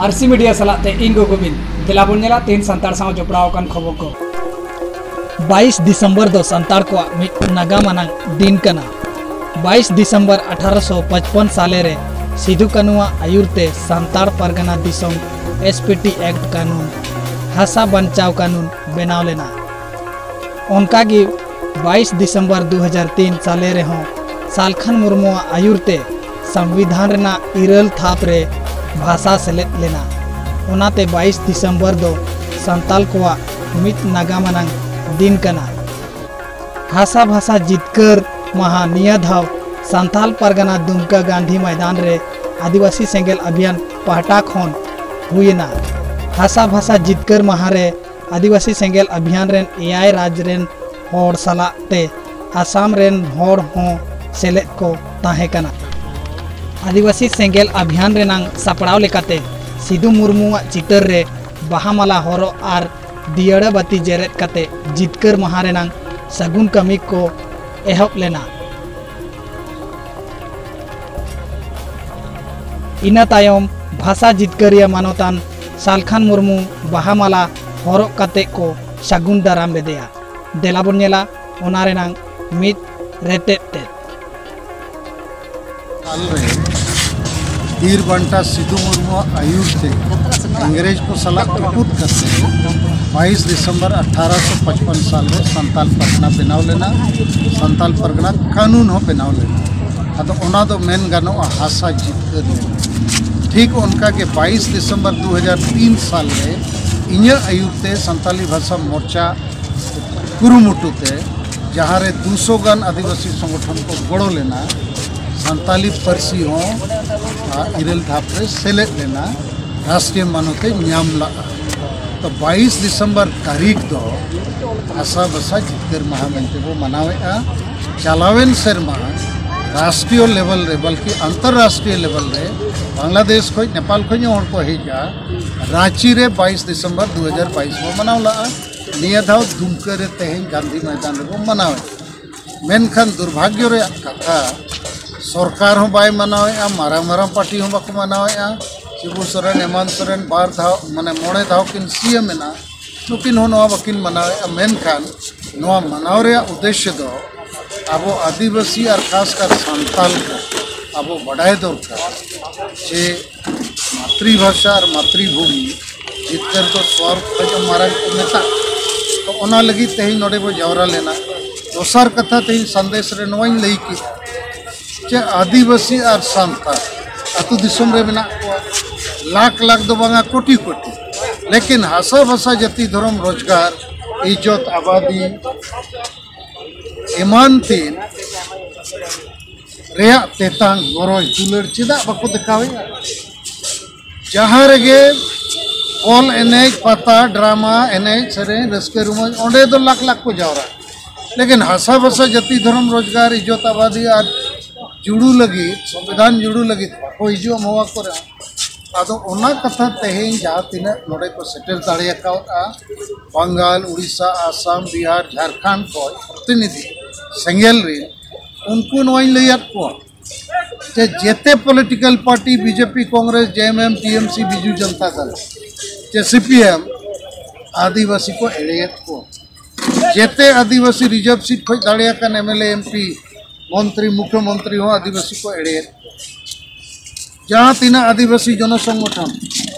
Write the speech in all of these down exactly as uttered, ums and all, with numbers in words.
ᱟᱨᱥᱤ media ᱥᱟᱞᱟᱜ ᱛᱮ ᱤᱧ ᱜᱳᱜᱳᱵᱤᱱ᱾ ᱫᱮᱞᱟ ᱵᱚᱱ ᱧᱮᱞᱟ ᱛᱮᱦᱮᱧ ᱥᱟᱱᱛᱟᱲ ᱥᱟᱶ ᱡᱚᱯᱲᱟᱣ ᱟᱠᱟᱱ ᱠᱷᱚᱵᱚᱨ ᱠᱚ᱾ ᱵᱟᱭᱤᱥ ᱰᱤᱥᱮᱢᱵᱚᱨ ᱫᱚ ᱥᱟᱱᱛᱟᱲ ᱠᱚᱣᱟᱜ ᱢᱤᱫ ᱱᱟᱜᱟᱢ ᱟᱱᱟᱝ ᱫᱤᱱ ᱠᱟᱱᱟ᱾ ᱵᱟᱭᱤᱥ ᱰᱤᱥᱮᱢᱵᱚᱨ ᱟᱴᱷᱟᱨᱚᱥᱚ ᱯᱟᱸᱪᱯᱚᱱ ᱥᱟᱞᱮ ᱨᱮ ᱥᱤᱫᱩ ᱠᱟᱹᱱᱩᱣᱟᱜ ᱟᱹᱭᱩᱨ ᱛᱮ ᱥᱟᱱᱛᱟᱲ ᱯᱟᱨᱜᱟᱱᱟ ᱫᱤᱥᱚᱢ ᱮᱥ ᱯᱤ ᱴᱤ ᱮᱠᱴ ᱠᱟᱹᱱᱩᱱ, ᱦᱟᱥᱟ ᱵᱟᱧᱪᱟᱣ ᱠᱟᱹᱱᱩᱱ ᱵᱮᱱᱟᱣ ᱞᱮᱱᱟ᱾ ᱚᱱᱠᱟᱜᱮ ᱵᱟᱭᱤᱥ ᱰᱤᱥᱮᱢᱵᱚᱨ ᱫᱩ ᱦᱟᱡᱟᱨ ᱛᱤᱱ ᱥᱟᱞᱮ ᱨᱮᱦᱚᱸ ᱥᱟᱞᱠᱷᱟᱱ ᱢᱩᱨᱢᱩᱣᱟᱜ ᱟᱹᱭᱩᱨ ᱛᱮ ᱥᱚᱝᱵᱤᱫᱷᱟᱱ ᱨᱮᱱᱟᱜ ᱤᱨᱟᱹᱞ ᱛᱷᱟᱯ ᱨᱮ ᱵᱷᱟᱥᱟ ᱥᱮᱞᱮᱫ ᱞᱮᱱᱟ᱾ ᱚᱱᱟᱛᱮ ᱵᱟᱭᱤᱥ ᱰᱤᱥᱮᱢᱵᱚᱨ ᱫᱚ ᱥᱟᱱᱛᱟᱞ ᱠᱚᱣᱟᱜ ᱢᱤᱫ ᱱᱟᱜᱟᱢ ᱟᱱᱟᱝ ᱫᱤᱱ ᱠᱟᱱᱟ᱾ ᱦᱟᱥᱟ ᱵᱷᱟᱥᱟ ᱡᱤᱛᱠᱟᱹᱨ ᱢᱟᱦᱟ ᱱᱤᱭᱟᱹ ᱫᱷᱟᱣ ᱥᱟᱱᱛᱟᱞ ᱯᱟᱨᱜᱟᱱᱟ ᱫᱩᱢᱠᱟ ᱜᱟᱱᱫᱷᱤ ᱢᱚᱭᱫᱟᱱ ᱨᱮ ᱟᱹᱫᱤᱵᱟᱹᱥᱤ ᱥᱮᱸᱜᱮᱞ ᱟᱵᱷᱤᱭᱟᱱ ᱯᱟᱦᱴᱟ ᱠᱷᱚᱱ ᱦᱩᱭᱮᱱᱟ᱾ ᱦᱟᱥᱟ ᱵᱷᱟᱥᱟ ᱡᱤᱛᱠᱟᱹᱨ ᱢᱟᱦᱟ ᱨᱮ ᱟᱹᱫᱤᱵᱟᱹᱥᱤ ᱥᱮᱸᱜᱮᱞ ᱟᱵᱷᱤᱭᱟᱱ ᱨᱮᱱ ᱮᱭᱟᱭ ᱨᱟᱡᱽ ᱨᱮᱱ ᱦᱚᱲ ᱥᱟᱞᱟᱜ ᱛᱮ ᱟᱥᱟᱢ ᱨᱮᱱ ᱦᱚᱲ ᱦᱚᱸ ᱥᱮᱞᱮᱫ ᱠᱚ ᱛᱟᱦᱮᱸ ᱠᱟᱱᱟ᱾ ᱟᱹᱫᱤᱵᱟᱹᱥᱤ ᱥᱮᱸᱜᱮᱞ ᱟᱵᱷᱤᱭᱟᱱ ᱨᱮᱱᱟᱝ ᱥᱟᱯᱲᱟᱣ ᱞᱮᱠᱟᱛᱮ ᱥᱤᱫᱩ ᱢᱩᱨᱢᱩᱣᱟᱜ ᱪᱤᱛᱟᱹᱨ ᱨᱮ ᱵᱟᱦᱟ ᱢᱟᱞᱟ ᱦᱚᱨᱚᱜ ᱟᱨ ᱫᱤᱭᱟᱹᱲᱟ ᱵᱟᱹᱛᱤ ᱡᱮᱨᱮᱫ ᱠᱟᱛᱮ ᱡᱤᱛᱠᱟᱹᱨ ᱢᱟᱦᱟ ᱨᱮᱱᱟᱝ ᱥᱟᱹᱜᱩᱱ ᱠᱟᱹᱢᱤ ᱠᱚ ᱮᱦᱚᱵ ᱞᱮᱱᱟ᱾ ᱤᱱᱟᱹ ᱛᱟᱭᱚᱢ ᱵᱷᱟᱥᱟ ᱡᱤᱛᱠᱟᱹᱨᱤᱭᱟᱹ ᱢᱟᱱᱚᱛᱟᱱ ᱥᱟᱞᱠᱷᱟᱱ ᱢᱩᱨᱢᱩ ᱵᱟᱦᱟ ᱢᱟᱞᱟ ᱦᱚᱨᱚᱜ ᱠᱟᱛᱮ ᱠᱚ ᱥᱟᱹᱜᱩᱱ ᱫᱟᱨᱟᱢ ᱞᱮᱫᱮᱭᱟ᱾ ᱫᱮᱞᱟ ᱵᱚᱱ ᱧᱮᱞᱟ ᱚᱱᱟ ᱨᱮᱱᱟᱝ ᱢᱤᱫ ᱨᱮᱛᱮᱫ ᱛᱮᱫ᱾ ᱥᱟᱞ ᱨᱮ ᱵᱤᱨ ᱵᱟᱱᱴᱟ ᱥᱤᱫᱩ ᱢᱩᱨᱢᱩᱣᱟᱜ ᱟᱹᱭᱩᱨ ᱛᱮ ᱤᱝᱨᱮᱡᱽ ᱠᱚ ᱥᱟᱞᱟᱜ ᱛᱩᱯᱩᱫ ᱠᱟᱛᱮ ᱵᱟᱭᱤᱥ ᱰᱤᱥᱮᱢᱵᱚᱨ ᱟᱴᱷᱟᱨᱚᱥᱚ ᱯᱟᱸᱪᱯᱚᱱ ᱥᱟᱞ ᱨᱮ ᱥᱟᱱᱛᱟᱞ ᱯᱟᱨᱜᱟᱱᱟ ᱵᱮᱱᱟᱣ ᱞᱮᱱᱟ᱾ ᱥᱟᱱᱛᱟᱞ ᱯᱟᱨᱜᱟᱱᱟ ᱠᱟᱹᱱᱩᱱ ᱦᱚᱸ ᱵᱮᱱᱟᱣ ᱞᱮᱱᱟ᱾ ᱟᱫᱚ ᱚᱱᱟ ᱫᱚ ᱢᱮᱱ ᱜᱟᱱᱚᱜᱼᱟ ᱦᱟᱥᱟ ᱡᱤᱛᱠᱟᱹᱨ ᱞᱮᱱᱟ᱾ ᱴᱷᱤᱠ ᱚᱱᱠᱟ ᱜᱮ ᱵᱟᱭᱤᱥ ᱰᱤᱥᱮᱢᱵᱚᱨ ᱫᱩ ᱦᱟᱡᱟᱨ ᱛᱤᱱ ᱥᱟᱞ ᱨᱮ ᱤᱧᱟᱹᱜ ᱟᱹᱭᱩᱨ ᱛᱮ ᱥᱟᱱᱛᱟᱞᱤ ᱵᱷᱟᱥᱟ ᱢᱳᱨᱪᱟ ᱠᱩᱨᱩᱢᱩᱴᱩ ᱛᱮ, ᱡᱟᱦᱟᱸ ᱨᱮ ᱫᱩᱥᱚ ᱜᱟᱱ ᱟᱹᱫᱤᱵᱟᱹᱥᱤ ᱥᱚᱝᱜᱚᱴᱷᱚᱱ ᱠᱚ ᱜᱚᱲᱚ ᱞᱮᱱᱟ, ᱥᱟᱱᱛᱟᱞᱤ ᱯᱟᱹᱨᱥᱤ ᱦᱚᱸ, ᱟ, ᱤᱨᱟᱹᱞ ᱫᱷᱟᱯ ᱨᱮ ᱥᱮᱞᱮᱫ ᱞᱮᱱᱟ᱾ ᱨᱟᱥᱴᱨᱤᱭᱚ ᱢᱟᱱᱚᱛ ᱮ ᱧᱟᱢ ᱞᱟᱜᱼᱟ᱾ ᱛᱚ ᱵᱟᱭᱤᱥ ᱰᱤᱥᱮᱢᱵᱚᱨ ᱛᱟᱹᱨᱤᱠᱷ ᱫᱚ ᱦᱟᱥᱟ ᱵᱷᱟᱥᱟ ᱡᱤᱛᱠᱟᱹᱨ ᱢᱟᱦᱟ ᱢᱮᱱᱛᱮ ᱵᱚ ᱢᱟᱱᱟᱣᱮᱫᱼᱟ᱾ ᱪᱟᱞᱟᱣᱮᱱ ᱥᱮᱨᱢᱟ ᱨᱟᱥᱴᱨᱤᱭᱚ ᱞᱮᱵᱮᱞ ᱨᱮ, ᱵᱚᱞᱠᱤ ᱟᱱᱛᱚᱨᱨᱟᱥᱴᱨᱤᱭᱚ ᱞᱮᱵᱮᱞ ᱨᱮ, ᱵᱟᱝᱞᱟᱫᱮᱥ ᱠᱷᱚᱱ, ᱱᱮᱯᱟᱞ ᱠᱷᱚᱱ ᱦᱚᱸ ᱦᱚᱲ ᱠᱚ ᱦᱮᱡᱼᱟ᱾ ᱨᱟᱸᱪᱤ ᱨᱮ ᱵᱟᱭᱤᱥ ᱰᱤᱥᱮᱢᱵᱚᱨ ᱫᱩ ᱦᱟᱡᱟᱨ ᱵᱟᱭᱤᱥ ᱵᱚ ᱢᱟᱱᱟᱣ ᱞᱟᱜᱼᱟ᱾ ᱱᱤᱭᱟᱹ ᱫᱷᱟᱣ ᱫᱩᱢᱠᱟᱹ ᱨᱮ ᱛᱮᱦᱮᱧ ᱜᱟᱱᱫᱷᱤ ᱢᱚᱭᱫᱟᱱ ᱨᱮᱵᱚ ᱢᱟᱱᱟᱣᱮᱫᱼᱟ᱾ ᱢᱮᱱᱠᱷᱟᱱ ᱫᱩᱨᱵᱷᱟᱜᱽᱭᱚ ᱨᱮᱭᱟᱜ ᱠᱟᱛᱷᱟ, ᱥᱚᱨᱠᱟᱨ ᱦᱚᱸ ᱵᱟᱭ ᱢᱟᱱᱟᱣᱮᱫᱼᱟ, ᱢᱟᱨᱟᱝ ᱢᱟᱨᱟᱝ ᱯᱟᱨᱴᱤ ᱦᱚᱸ ᱵᱟᱠᱚ ᱢᱟᱱᱟᱣᱮᱫᱼᱟ᱾ ᱥᱤᱵᱩ ᱥᱚᱨᱮᱱ, ᱦᱮᱢᱟᱱᱛ ᱥᱚᱨᱮᱱ ᱵᱟᱨ ᱫᱷᱟᱣ, ᱢᱟᱱᱮ ᱢᱚᱬᱮ ᱫᱷᱟᱣ ᱠᱤᱱ ᱥᱤ ᱮᱢ ᱮᱱᱟ, ᱱᱩᱠᱤᱱ ᱦᱚᱸ ᱱᱚᱣᱟ ᱵᱟᱹᱠᱤᱱ ᱢᱟᱱᱟᱣᱮᱫᱼᱟ᱾ ᱢᱮᱱᱠᱷᱟᱱ ᱱᱚᱣᱟ ᱢᱟᱱᱟᱣ ᱨᱮᱭᱟᱜ ᱩᱫᱽᱫᱮᱥᱥᱚ ᱫᱚ ᱟᱵᱚ ᱟᱹᱫᱤᱵᱟᱹᱥᱤ ᱟᱨ ᱠᱷᱟᱥᱠᱟᱨ ᱥᱟᱱᱛᱟᱞ ᱠᱚ ᱟᱵᱚ ᱵᱟᱰᱟᱭ ᱫᱚᱨᱠᱟᱨ ᱡᱮ ᱢᱟᱛᱨᱤᱵᱷᱟᱥᱟ ᱟᱨ ᱢᱟᱛᱨᱤᱵᱷᱩᱢᱤ ᱡᱤᱛᱠᱟᱹᱨ ᱫᱚ ᱥᱚᱨᱜ ᱠᱷᱚᱱ ᱦᱚᱸ ᱢᱟᱨᱟᱝ ᱠᱚ ᱢᱮᱛᱟᱜᱼᱟ᱾ ᱛᱚ ᱚᱱᱟ ᱞᱟᱹᱜᱤᱫ ᱛᱮᱦᱮᱧ ᱱᱚᱰᱮ ᱵᱚ ᱡᱟᱣᱨᱟ ᱞᱮᱱᱟ᱾ ᱫᱚᱥᱟᱨ ᱠᱟᱛᱷᱟ, ᱛᱮᱦᱮᱧ ᱥᱟᱸᱫᱮᱥ ᱨᱮ ᱱᱚᱣᱟᱧ ᱞᱟᱹᱭ ᱠᱮᱫᱟ ᱡᱮ ᱟᱹᱫᱤᱵᱟᱹᱥᱤ ᱟᱨ ᱥᱟᱱᱛᱟᱲ ᱟᱹᱛᱩ ᱫᱤᱥᱚᱢ ᱨᱮ ᱢᱮᱱᱟᱜ ᱠᱚᱣᱟ, ᱞᱟᱠᱷ ᱞᱟᱠᱷ ᱫᱚ ᱵᱟᱝᱟ, ᱠᱳᱴᱤ ᱠᱳᱴᱤ, ᱞᱮᱠᱤᱱ ᱦᱟᱥᱟ ᱵᱷᱟᱥᱟ, ᱡᱟᱹᱛᱤ, ᱫᱷᱚᱨᱚᱢ, ᱨᱳᱡᱽᱜᱟᱨ, ᱤᱡᱽᱡᱚᱛ, ᱟᱵᱟᱫᱤ, ᱮᱢᱟᱱ ᱛᱮᱱ ᱨᱮᱭᱟᱜ ᱛᱮᱛᱟᱝ, ᱜᱚᱨᱚᱡᱽ, ᱫᱩᱞᱟᱹᱲ ᱪᱮᱫᱟᱜ ᱵᱟᱠᱚ ᱫᱮᱠᱷᱟᱣᱮᱫᱼᱟ? ᱡᱟᱦᱟᱸ ᱨᱮᱜᱮ ᱵᱚᱞ ᱮᱱᱮᱡ, ᱯᱟᱛᱟ, ᱰᱨᱟᱢᱟ ᱮᱱᱮᱡ, ᱥᱮᱨᱮᱧ, ᱨᱟᱹᱥᱠᱟᱹ ᱨᱚᱢᱚᱡᱽ, ᱚᱸᱰᱮ ᱫᱚ ᱞᱟᱠᱷ ᱞᱟᱠᱷ ᱠᱚ ᱡᱟᱣᱨᱟᱜᱼᱟ᱾ ᱞᱮᱠᱤᱱ ᱦᱟᱥᱟ ᱵᱷᱟᱥᱟ, ᱡᱟᱹᱛᱤ, ᱫᱷᱚᱨᱚᱢ, ᱨᱳᱡᱽᱜᱟᱨ, ᱤᱡᱽᱡᱚᱛ, ᱟᱵᱟᱫᱤ ᱟᱨ ᱡᱩᱲᱩ ᱞᱟᱹᱜᱤᱫ, ᱥᱚᱝᱵᱤᱫᱷᱟᱱ ᱡᱩᱲᱩ ᱞᱟᱹᱜᱤᱫ ᱵᱟᱠᱚ ᱦᱤᱡᱩᱜᱼᱟ ᱱᱚᱣᱟ ᱠᱚᱨᱮ᱾ ᱟᱫᱚ ᱚᱱᱟ ᱠᱟᱛᱷᱟ ᱛᱮᱦᱮᱧ ᱡᱟᱦᱟᱸ ᱛᱤᱱᱟᱹᱜ ᱱᱚᱰᱮ ᱠᱚ ᱥᱮᱴᱮᱨ ᱫᱟᱲᱮ ᱟᱠᱟᱣᱫᱼᱟ, ᱵᱟᱝᱜᱟᱞ, ᱩᱲᱤᱥᱥᱟ, ᱟᱥᱟᱢ, ᱵᱤᱦᱟᱨ, ᱡᱷᱟᱲᱠᱷᱚᱸᱰ ᱠᱷᱚᱱ ᱯᱨᱚᱛᱤᱱᱤᱫᱷᱤ ᱥᱮᱸᱜᱮᱞ ᱨᱮ, ᱩᱱᱠᱩ ᱱᱚᱣᱟᱧ ᱞᱟᱹᱭᱟᱫ ᱠᱚᱣᱟ ᱡᱮ ᱡᱮᱛᱮ ᱯᱚᱞᱤᱴᱤᱠᱮᱞ ᱯᱟᱨᱴᱤ, ᱵᱤᱡᱮᱯᱤ, ᱠᱚᱝᱜᱨᱮᱥ, ᱡᱮ ᱮᱢ ᱮᱢ, ᱴᱤ ᱮᱢ ᱥᱤ, ᱵᱤᱡᱩ ᱡᱚᱱᱛᱟ ᱫᱚᱞ, ᱡᱮ ᱥᱤ ᱯᱤ ᱮᱢ, ᱟᱹᱫᱤᱵᱟᱹᱥᱤ ᱠᱚ ᱮᱲᱮᱭᱮᱫ ᱠᱚᱣᱟ᱾ ᱡᱮᱛᱮ ᱟᱹᱫᱤᱵᱟᱹᱥᱤ ᱨᱤᱡᱟᱨᱵᱷ ᱥᱤᱴ ᱠᱷᱚᱱ ᱫᱟᱲᱮ ᱟᱠᱟᱱ M L A, M P, ᱢᱚᱱᱛᱨᱤ, ᱢᱩᱠᱷᱭᱚᱢᱚᱱᱛᱨᱤ ᱦᱚᱸ ᱟᱹᱫᱤᱵᱟᱹᱥᱤ ᱠᱚ ᱮᱲᱮᱭᱮᱫ ᱠᱚᱣᱟ᱾ ᱡᱟᱦᱟᱸ ᱛᱤᱱᱟᱹᱜ ᱟᱹᱫᱤᱵᱟᱹᱥᱤ ᱡᱚᱱᱚ ᱥᱚᱝᱜᱚᱴᱷᱚᱱ,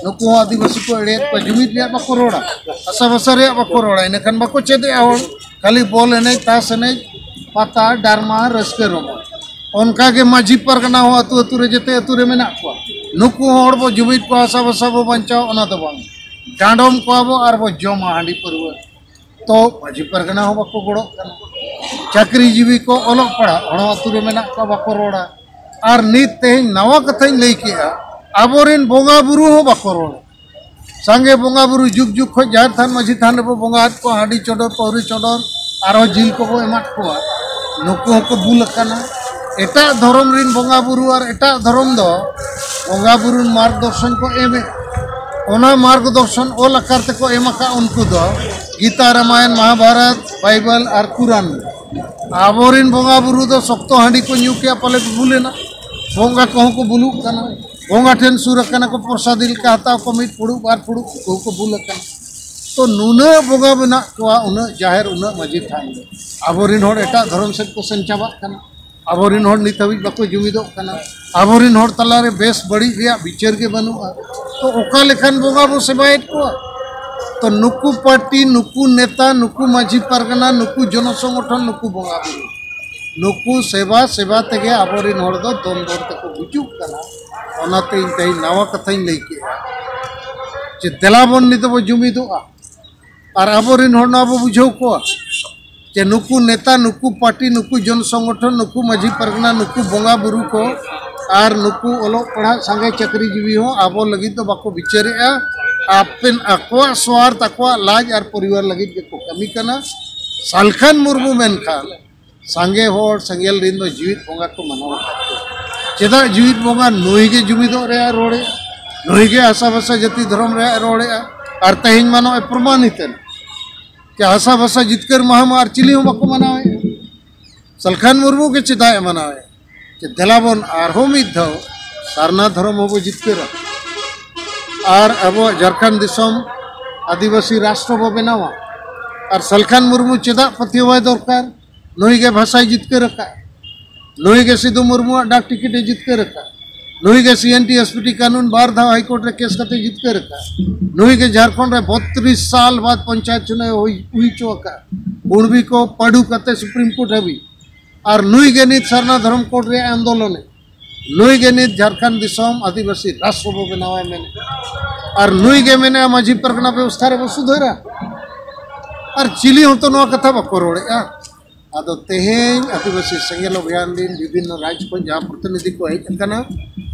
ᱱᱩᱠᱩ ᱦᱚᱸ ᱟᱹᱫᱤᱵᱟᱹᱥᱤ ᱠᱚ ᱮᱲᱮᱭᱮᱫ ᱠᱚᱣᱟ᱾ ᱡᱩᱢᱤᱫ ᱨᱮᱭᱟᱜ ᱵᱟᱠᱚ ᱨᱚᱲᱟ, ᱦᱟᱥᱟ ᱵᱷᱟᱥᱟ ᱨᱮᱭᱟᱜ ᱵᱟᱠᱚ ᱨᱚᱲᱟ, ᱤᱱᱟᱹᱠᱷᱟᱱ ᱵᱟᱠᱚ ᱪᱮᱫᱮᱜᱼᱟ ᱦᱚᱲ᱾ ᱠᱷᱟᱹᱞᱤ ᱵᱚᱞ ᱮᱱᱮᱡ, ᱛᱟᱥ ᱮᱱᱮᱡ, ᱯᱟᱛᱟ, ᱰᱟᱨᱢᱟ, ᱨᱟᱹᱥᱠᱟᱹ ᱨᱚᱢᱚᱡᱽ᱾ ᱚᱱᱠᱟ ᱜᱮ ᱢᱟᱹᱡᱷᱤ ᱯᱟᱨᱜᱟᱱᱟ ᱦᱚᱸ ᱟᱹᱛᱩ ᱟᱹᱛᱩ ᱨᱮ, ᱡᱮᱛᱮ ᱟᱹᱛᱩ ᱨᱮ ᱢᱮᱱᱟᱜ ᱠᱚᱣᱟ᱾ ᱱᱩᱠᱩ ᱦᱚᱲ ᱵᱚ ᱡᱩᱢᱤᱫ ᱠᱚᱣᱟ, ᱦᱟᱥᱟ ᱵᱷᱟᱥᱟ ᱵᱚ ᱵᱟᱧᱪᱟᱣᱟ, ᱚᱱᱟ ᱫᱚ ᱵᱟᱝ᱾ ᱰᱟᱸᱰᱚᱢ ᱠᱚᱣᱟ ᱵᱚ ᱟᱨ ᱵᱚ ᱡᱚᱢᱟ ᱦᱟᱺᱰᱤ ᱯᱟᱹᱨᱣᱟᱹ᱾ ᱛᱚ ᱢᱟᱹᱡᱷᱤ ᱯᱟᱨᱜᱟᱱᱟ ᱦᱚᱸ ᱵᱟᱠᱚ ᱜᱚᱲᱚᱜ ᱠᱟᱱᱟ᱾ ᱪᱟᱹᱠᱨᱤ ᱡᱤᱵᱤ ᱠᱚ, ᱚᱞᱚᱜ ᱯᱟᱲᱦᱟᱜ ᱦᱚᱲ ᱦᱚᱸ ᱟᱹᱛᱩ ᱨᱮ ᱢᱮᱱᱟᱜ ᱠᱚᱣᱟ, ᱵᱟᱠᱚ ᱨᱚᱲᱟ᱾ ᱟᱨ ᱱᱤᱛ ᱛᱮᱦᱮᱧ ᱱᱟᱣᱟ ᱠᱟᱛᱷᱟᱧ ᱞᱟᱹᱭ ᱠᱮᱜᱼᱟ, ᱟᱵᱚᱨᱮᱱ ᱵᱚᱸᱜᱟ ᱵᱩᱨᱩ ᱦᱚᱸ ᱵᱟᱠᱚ ᱨᱚᱲᱟ᱾ ᱥᱟᱸᱜᱮ ᱵᱚᱸᱜᱟ ᱵᱩᱨᱩ ᱡᱩᱜᱽ ᱡᱩᱜᱽ ᱠᱷᱚᱱ ᱡᱟᱦᱮᱨ ᱛᱷᱟᱱ, ᱢᱟᱹᱡᱷᱤ ᱛᱷᱟᱱ ᱨᱮᱵᱚ ᱵᱚᱸᱜᱟ ᱟᱫ ᱠᱚᱣᱟ, ᱦᱟᱺᱰᱤ ᱪᱚᱰᱚᱨ, ᱯᱟᱹᱣᱨᱟᱹ ᱪᱚᱰᱚᱨ, ᱟᱨᱦᱚᱸ ᱡᱤᱞ ᱠᱚᱵᱚ ᱮᱢᱟᱫ ᱠᱚᱣᱟ᱾ ᱱᱩᱠᱩ ᱦᱚᱸᱠᱚ ᱵᱩᱞ ᱟᱠᱟᱱᱟ᱾ ᱮᱴᱟᱜ ᱫᱷᱚᱨᱚᱢ ᱨᱮᱱ ᱵᱚᱸᱜᱟ ᱵᱩᱨᱩ ᱟᱨ ᱮᱴᱟᱜ ᱫᱷᱚᱨᱚᱢ ᱫᱚ ᱵᱚᱸᱜᱟ ᱵᱩᱨᱩ ᱢᱟᱨᱜᱽ ᱫᱚᱨᱥᱚᱱ ᱠᱚ ᱮᱢᱮᱫ, ᱚᱱᱟ ᱢᱟᱨᱜᱽ ᱫᱚᱨᱥᱚᱱ ᱚᱞ ᱟᱠᱟᱨ ᱛᱮᱠᱚ ᱮᱢ ᱟᱠᱟᱫ ᱩᱱᱠᱩ ᱫᱚ ᱜᱤᱛᱟ, ᱨᱟᱢᱟᱭᱚᱱ, ᱢᱟᱦᱟᱵᱷᱟᱨᱚᱛ, ᱵᱟᱭᱵᱮᱞ ᱟᱨ ᱠᱩᱨᱟᱱ᱾ ᱟᱵᱚᱨᱮᱱ ᱵᱚᱸᱜᱟ ᱵᱩᱨᱩ ᱫᱚ ᱥᱚᱠᱛᱚ ᱦᱟᱺᱰᱤ ᱠᱚ ᱧᱩ ᱠᱮᱜᱼᱟ, ᱯᱟᱞᱮ ᱠᱚ ᱵᱩᱞ ᱮᱱᱟ᱾ ᱵᱚᱸᱜᱟ ᱠᱚᱦᱚᱸ ᱠᱚ ᱵᱩᱞᱩᱜ ᱠᱟᱱᱟ᱾ ᱵᱚᱸᱜᱟ ᱴᱷᱮᱱ ᱥᱩᱨ ᱟᱠᱟᱱᱟ ᱠᱚ, ᱯᱨᱚᱥᱟᱫᱤ ᱞᱮᱠᱟ ᱦᱟᱛᱟᱣ ᱠᱚ, ᱢᱤᱫ ᱯᱷᱩᱲᱩᱜ ᱵᱟᱨ ᱯᱷᱩᱲᱩᱜ ᱩᱱᱠᱩ ᱦᱚᱸᱠᱚ ᱵᱩᱞ ᱟᱠᱟᱱᱟ᱾ ᱛᱚ ᱱᱩᱱᱟᱹᱜ ᱵᱚᱸᱜᱟ ᱢᱮᱱᱟᱜ ᱠᱚᱣᱟ ᱩᱱᱟᱹᱜ ᱡᱟᱦᱮᱨ, ᱩᱱᱟᱹᱜ ᱢᱟᱹᱡᱷᱤ ᱛᱷᱟᱱ ᱨᱮ, ᱟᱵᱚᱨᱮᱱ ᱦᱚᱲ ᱮᱴᱟᱜ ᱫᱷᱚᱨᱚᱢ ᱥᱮᱫ ᱠᱚ ᱥᱮᱱ ᱪᱟᱵᱟᱜ ᱠᱟᱱᱟ᱾ ᱟᱵᱚᱨᱮᱱ ᱦᱚᱲ ᱱᱤᱛ ᱦᱟᱹᱵᱤᱡ ᱵᱟᱠᱚ ᱡᱩᱢᱤᱫᱚᱜ ᱠᱟᱱᱟ᱾ ᱟᱵᱚᱨᱮᱱ ᱦᱚᱲ ᱛᱟᱞᱟᱨᱮ ᱵᱮᱥ ᱵᱟᱹᱲᱤᱡ ᱨᱮᱭᱟᱜ ᱵᱤᱪᱟᱹᱨ ᱜᱮ ᱵᱟᱹᱱᱩᱜᱼᱟ᱾ ᱛᱚ ᱚᱠᱟ ᱞᱮᱠᱟᱱ ᱵᱚᱸᱜᱟ ᱵᱚ ᱥᱮᱵᱟᱭᱮᱫ ᱠᱚᱣᱟ? ᱛᱚ ᱱᱩᱠᱩ ᱯᱟᱨᱴᱤ, ᱱᱩᱠᱩ ᱱᱮᱛᱟ, ᱱᱩᱠᱩ ᱢᱟᱹᱡᱷᱤ ᱯᱟᱨᱜᱟᱱᱟ, ᱱᱩᱠᱩ ᱡᱚᱱᱚ ᱥᱚᱝᱜᱚᱴᱷᱚᱱ, ᱱᱩᱠᱩ ᱵᱚᱸᱜᱟ ᱵᱩᱨᱩ, ᱱᱩᱠᱩ ᱥᱮᱵᱟ ᱥᱮᱵᱟ ᱛᱮᱜᱮ ᱟᱵᱚᱨᱮᱱ ᱦᱚᱲ ᱫᱚ ᱫᱚᱱ ᱫᱚᱱ ᱛᱮᱠᱚ ᱜᱩᱡᱩᱜ ᱠᱟᱱᱟ᱾ ᱚᱱᱟᱛᱮ ᱤᱧ ᱛᱮᱦᱮᱧ ᱱᱟᱣᱟ ᱠᱟᱛᱷᱟᱧ ᱞᱟᱹᱭ ᱠᱮᱫᱼᱟ ᱡᱮ ᱫᱮᱞᱟ ᱵᱚᱱ ᱱᱤᱛᱚᱜ ᱵᱚ ᱡᱩᱢᱤᱫᱚᱜᱼᱟ ᱟᱨ ᱟᱵᱚᱨᱮᱱ ᱦᱚᱲ ᱱᱚᱣᱟ ᱵᱚ ᱵᱩᱡᱷᱟᱹᱣ ᱠᱚᱣᱟ ᱡᱮ ᱱᱩᱠᱩ ᱱᱮᱛᱟ, ᱱᱩᱠᱩ ᱯᱟᱨᱴᱤ, ᱱᱩᱠᱩ ᱡᱚᱱ ᱥᱚᱝᱜᱚᱴᱷᱚᱱ, ᱱᱩᱠᱩ ᱢᱟᱹᱡᱷᱤ ᱯᱟᱨᱜᱟᱱᱟ, ᱱᱩᱠᱩ ᱵᱚᱸᱜᱟ ᱵᱩᱨᱩ ᱠᱚ ᱟᱨ ᱱᱩᱠᱩ ᱚᱞᱚᱜ ᱯᱟᱲᱦᱟᱜ ᱥᱟᱸᱜᱮ ᱪᱟᱹᱠᱨᱤ ᱡᱤᱵᱤ ᱦᱚᱸ ᱟᱵᱚ ᱞᱟᱹᱜᱤᱫ ᱫᱚ ᱵᱟᱠᱚ ᱵᱤᱪᱟᱹᱨᱮᱜᱼᱟ᱾ ᱟᱯᱮᱱ ᱟᱠᱚᱣᱟᱜ ᱥᱣᱟᱨᱛᱷ, ᱟᱠᱚᱣᱟᱜ ᱞᱟᱡ ᱟᱨ ᱯᱚᱨᱤᱵᱟᱨ ᱞᱟᱹᱜᱤᱫ ᱜᱮᱠᱚ ᱠᱟᱹᱢᱤ ᱠᱟᱱᱟ᱾ ᱥᱟᱞᱠᱷᱟᱱ ᱢᱩᱨᱢᱩ ᱢᱮᱱᱠᱷᱟᱱ ᱥᱟᱸᱜᱮ ᱦᱚᱲ ᱥᱮᱸᱜᱮᱞ ᱨᱤᱱ ᱫᱚ ᱡᱤᱣᱤᱫ ᱵᱚᱸᱜᱟ ᱠᱚ ᱢᱟᱱᱟᱣ ᱟᱠᱟᱫ ᱠᱚᱣᱟ᱾ ᱪᱮᱫᱟᱜ ᱡᱤᱣᱤᱫ ᱵᱚᱸᱜᱟ? ᱱᱩᱭ ᱜᱮ ᱡᱩᱢᱤᱫᱚᱜ ᱨᱮᱭᱟᱜ ᱮ ᱨᱚᱲᱮᱜᱼᱟ, ᱱᱩᱭ ᱜᱮ ᱦᱟᱥᱟ ᱵᱷᱟᱥᱟ ᱡᱟᱹᱛᱤ ᱫᱷᱚᱨᱚᱢ ᱨᱮᱭᱟᱜ ᱮ ᱨᱚᱲᱮᱜᱼᱟ᱾ ᱟᱨ ᱛᱮᱦᱮᱧ ᱢᱟ ᱱᱚᱜᱼᱚᱭ ᱯᱨᱚᱢᱟᱱᱤᱛ ᱮᱱ ᱡᱮ ᱦᱟᱥᱟ ᱵᱷᱟᱥᱟ ᱡᱤᱛᱠᱟᱹᱨ ᱢᱟᱦᱟ ᱢᱟ ᱟᱨ ᱪᱤᱞᱤ ᱦᱚᱸ ᱵᱟᱠᱚ ᱢᱟᱱᱟᱣᱮᱫᱼᱟ᱾ ᱥᱟᱞᱠᱷᱟᱱ ᱢᱩᱨᱢᱩ ᱜᱮ ᱪᱮᱫᱟᱜ ᱮ ᱢᱟᱱᱟᱣᱮᱫᱼᱟ? ᱡᱮ ᱫᱮᱞᱟ ᱵᱚᱱ ᱟᱨᱦᱚᱸ ᱢᱤᱫ ᱫᱷᱟᱣ ᱥᱟᱨᱱᱟ ᱫᱷᱚᱨᱚᱢ ᱦᱚᱸᱵᱚ ᱡᱤᱛᱠᱟᱹᱨᱟ ᱟᱨ ᱟᱵᱚᱣᱟᱜ ᱡᱷᱟᱲᱠᱷᱚᱸᱰ ᱫᱤᱥᱚᱢ ᱟᱹᱫᱤᱵᱟᱹᱥᱤ ᱨᱟᱥᱴᱨᱚ ᱵᱚ ᱵᱮᱱᱟᱣᱟ᱾ ᱟᱨ ᱥᱟᱞᱠᱷᱟᱱ ᱢᱩᱨᱢᱩ ᱪᱮᱫᱟᱜ ᱯᱟᱹᱛᱭᱟᱹᱣᱟᱭ ᱫᱚᱨᱠᱟᱨ? ᱱᱩᱭ ᱜᱮ ᱵᱷᱟᱥᱟᱭ ᱡᱤᱛᱠᱟᱹᱨ ᱟᱠᱟᱫ, ᱱᱩᱭ ᱜᱮ ᱥᱤᱫᱩ ᱢᱩᱨᱢᱩᱣᱟᱜ ᱰᱟᱠ ᱴᱤᱠᱤᱴ ᱮ ᱡᱤᱛᱠᱟᱹᱨ ᱟᱠᱟᱫ, ᱱᱩᱭ ᱜᱮ ᱥᱤ N T S P T ᱠᱟᱹᱱᱩᱱ ᱵᱟᱨ ᱫᱷᱟᱣ ᱦᱟᱭ ᱠᱳᱨᱴ ᱨᱮ ᱠᱮᱥ ᱠᱟᱛᱮ ᱡᱤᱛᱠᱟᱹᱨ ᱟᱠᱟᱫ, ᱱᱩᱭ ᱜᱮ ᱡᱷᱟᱲᱠᱷᱚᱸᱰ ᱨᱮ ᱵᱚᱛᱨᱤᱥ ᱥᱟᱞ ᱵᱟᱫ ᱯᱚᱧᱪᱟᱭᱮᱛ ᱪᱩᱱᱟᱣ ᱦᱩᱭ ᱦᱩᱭ ᱦᱚᱪᱚ ᱟᱠᱟᱫ, ᱠᱩᱬᱵᱤ ᱠᱚ ᱯᱟᱹᱰᱩ ᱠᱟᱛᱮ ᱥᱩᱯᱨᱤᱢ ᱠᱳᱨᱴ ᱦᱟᱹᱵᱤᱡ᱾ ᱟᱨ ᱱᱩᱭ ᱜᱮ ᱱᱤᱛ ᱥᱟᱨᱱᱟ ᱫᱷᱚᱨᱚᱢ ᱠᱳᱰ ᱨᱮᱭᱟᱜ ᱟᱱᱫᱳᱞᱚᱱᱮ, ᱱᱩᱭ ᱜᱮ ᱱᱤᱛ ᱡᱷᱟᱲᱠᱷᱚᱸᱰ ᱫᱤᱥᱚᱢ ᱟᱹᱫᱤᱵᱟᱹᱥᱤ ᱨᱟᱥᱴᱨᱚ ᱵᱚ ᱵᱮᱱᱟᱣᱟᱭ ᱢᱮᱱᱮ, ᱟᱨ ᱱᱩᱭ ᱜᱮ ᱢᱮᱱᱮᱜᱼᱟ ᱢᱟᱹᱡᱷᱤ ᱯᱟᱨᱜᱟᱱᱟ ᱵᱮᱵᱚᱥᱛᱷᱟ ᱨᱮᱵᱚ ᱥᱩᱫᱷᱟᱹᱨᱟ᱾ ᱟᱨ ᱪᱤᱞᱤ ᱦᱚᱸᱛᱚ ᱱᱚᱣᱟ ᱠᱟᱛᱷᱟ ᱵᱟᱠᱚ ᱨᱚᱲᱮᱜᱼᱟ᱾ ᱟᱫᱚ ᱛᱮᱦᱮᱧ ᱟᱹᱫᱤᱵᱟᱹᱥᱤ ᱥᱮᱸᱜᱮᱞ ᱚᱵᱷᱤᱭᱟᱱ ᱨᱤᱱ ᱵᱤᱵᱷᱤᱱᱱᱚ ᱨᱟᱡᱽ ᱠᱷᱚᱱ ᱡᱟᱦᱟᱸ ᱯᱨᱚᱛᱤᱱᱤᱫᱷᱤ ᱠᱚ ᱦᱮᱡ ᱟᱠᱟᱱᱟ,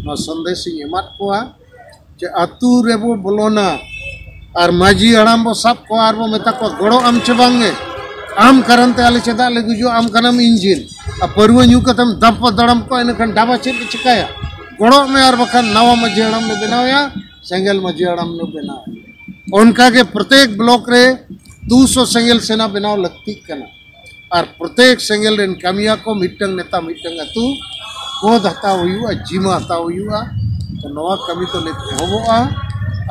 ᱱᱚᱣᱟ ᱥᱚᱱᱫᱮᱥ ᱤᱧ ᱮᱢᱟᱫ ᱠᱚᱣᱟ ᱡᱮ ᱟᱹᱛᱩ ᱨᱮᱵᱚ ᱵᱚᱞᱚᱱᱟ ᱟᱨ ᱢᱟᱹᱡᱷᱤ ᱦᱟᱲᱟᱢ ᱵᱚ ᱥᱟᱵ ᱠᱚᱣᱟ ᱟᱨ ᱵᱚ ᱢᱮᱛᱟ ᱠᱚᱣᱟ, "ᱜᱚᱲᱚᱜ ᱟᱢ ᱪᱮ ᱵᱟᱝ ᱜᱮ? ᱟᱢ ᱠᱟᱨᱚᱱ ᱛᱮ ᱟᱞᱮ ᱪᱮᱫᱟᱜ ᱞᱮ ᱜᱩᱡᱩᱜᱼᱟ? ᱟᱢ ᱠᱟᱱᱟᱢ ᱤᱧᱡᱤᱱ, ᱟᱨ ᱯᱟᱹᱨᱣᱟᱹ ᱧᱩ ᱠᱟᱛᱮᱢ ᱫᱟᱢᱯᱟ ᱫᱟᱲᱟᱢ ᱠᱚᱣᱟ, ᱤᱱᱟᱹᱠᱷᱟᱱ ᱰᱟᱵᱟ ᱪᱮᱫ ᱞᱮ ᱪᱤᱠᱟᱹᱭᱟ? ᱜᱚᱲᱚᱜ ᱢᱮ, ᱟᱨ ᱵᱟᱠᱷᱟᱱ ᱱᱟᱣᱟ ᱢᱟᱹᱡᱷᱤ ᱦᱟᱲᱟᱢ ᱞᱮ ᱵᱮᱱᱟᱣᱮᱭᱟ, ᱥᱮᱸᱜᱮᱞ ᱢᱟᱹᱡᱷᱤ ᱦᱟᱲᱟᱢ ᱞᱮ ᱵᱮᱱᱟᱣᱮᱭᱟ᱾" ᱚᱱᱠᱟᱜᱮ ᱯᱨᱚᱛᱮᱠ ᱵᱞᱚᱠ ᱨᱮ ᱫᱩᱥᱚ ᱥᱮᱸᱜᱮᱞ ᱥᱮᱱᱟ ᱵᱮᱱᱟᱣ ᱞᱟᱹᱠᱛᱤᱜ ᱠᱟᱱᱟ᱾ ᱟᱨ ᱯᱨᱚᱛᱮᱠ ᱥᱮᱸᱜᱮᱞ ᱨᱮᱱ ᱠᱟᱹᱢᱤᱭᱟ ᱠᱚ ᱢᱤᱫᱴᱟᱝ ᱱᱮᱛᱟ, ᱢᱤᱫᱴᱟᱝ ᱟᱹᱛᱩ ᱜᱚᱫ ᱦᱟᱛᱟᱣ ᱦᱩᱭᱩᱜᱼᱟ, ᱡᱤᱢᱟ ᱦᱟᱛᱟᱣ ᱦᱩᱭᱩᱜᱼᱟ᱾ ᱛᱚ ᱱᱚᱣᱟ ᱠᱟᱹᱢᱤ ᱫᱚ ᱱᱤᱛ ᱮᱦᱚᱵᱚᱜᱼᱟ᱾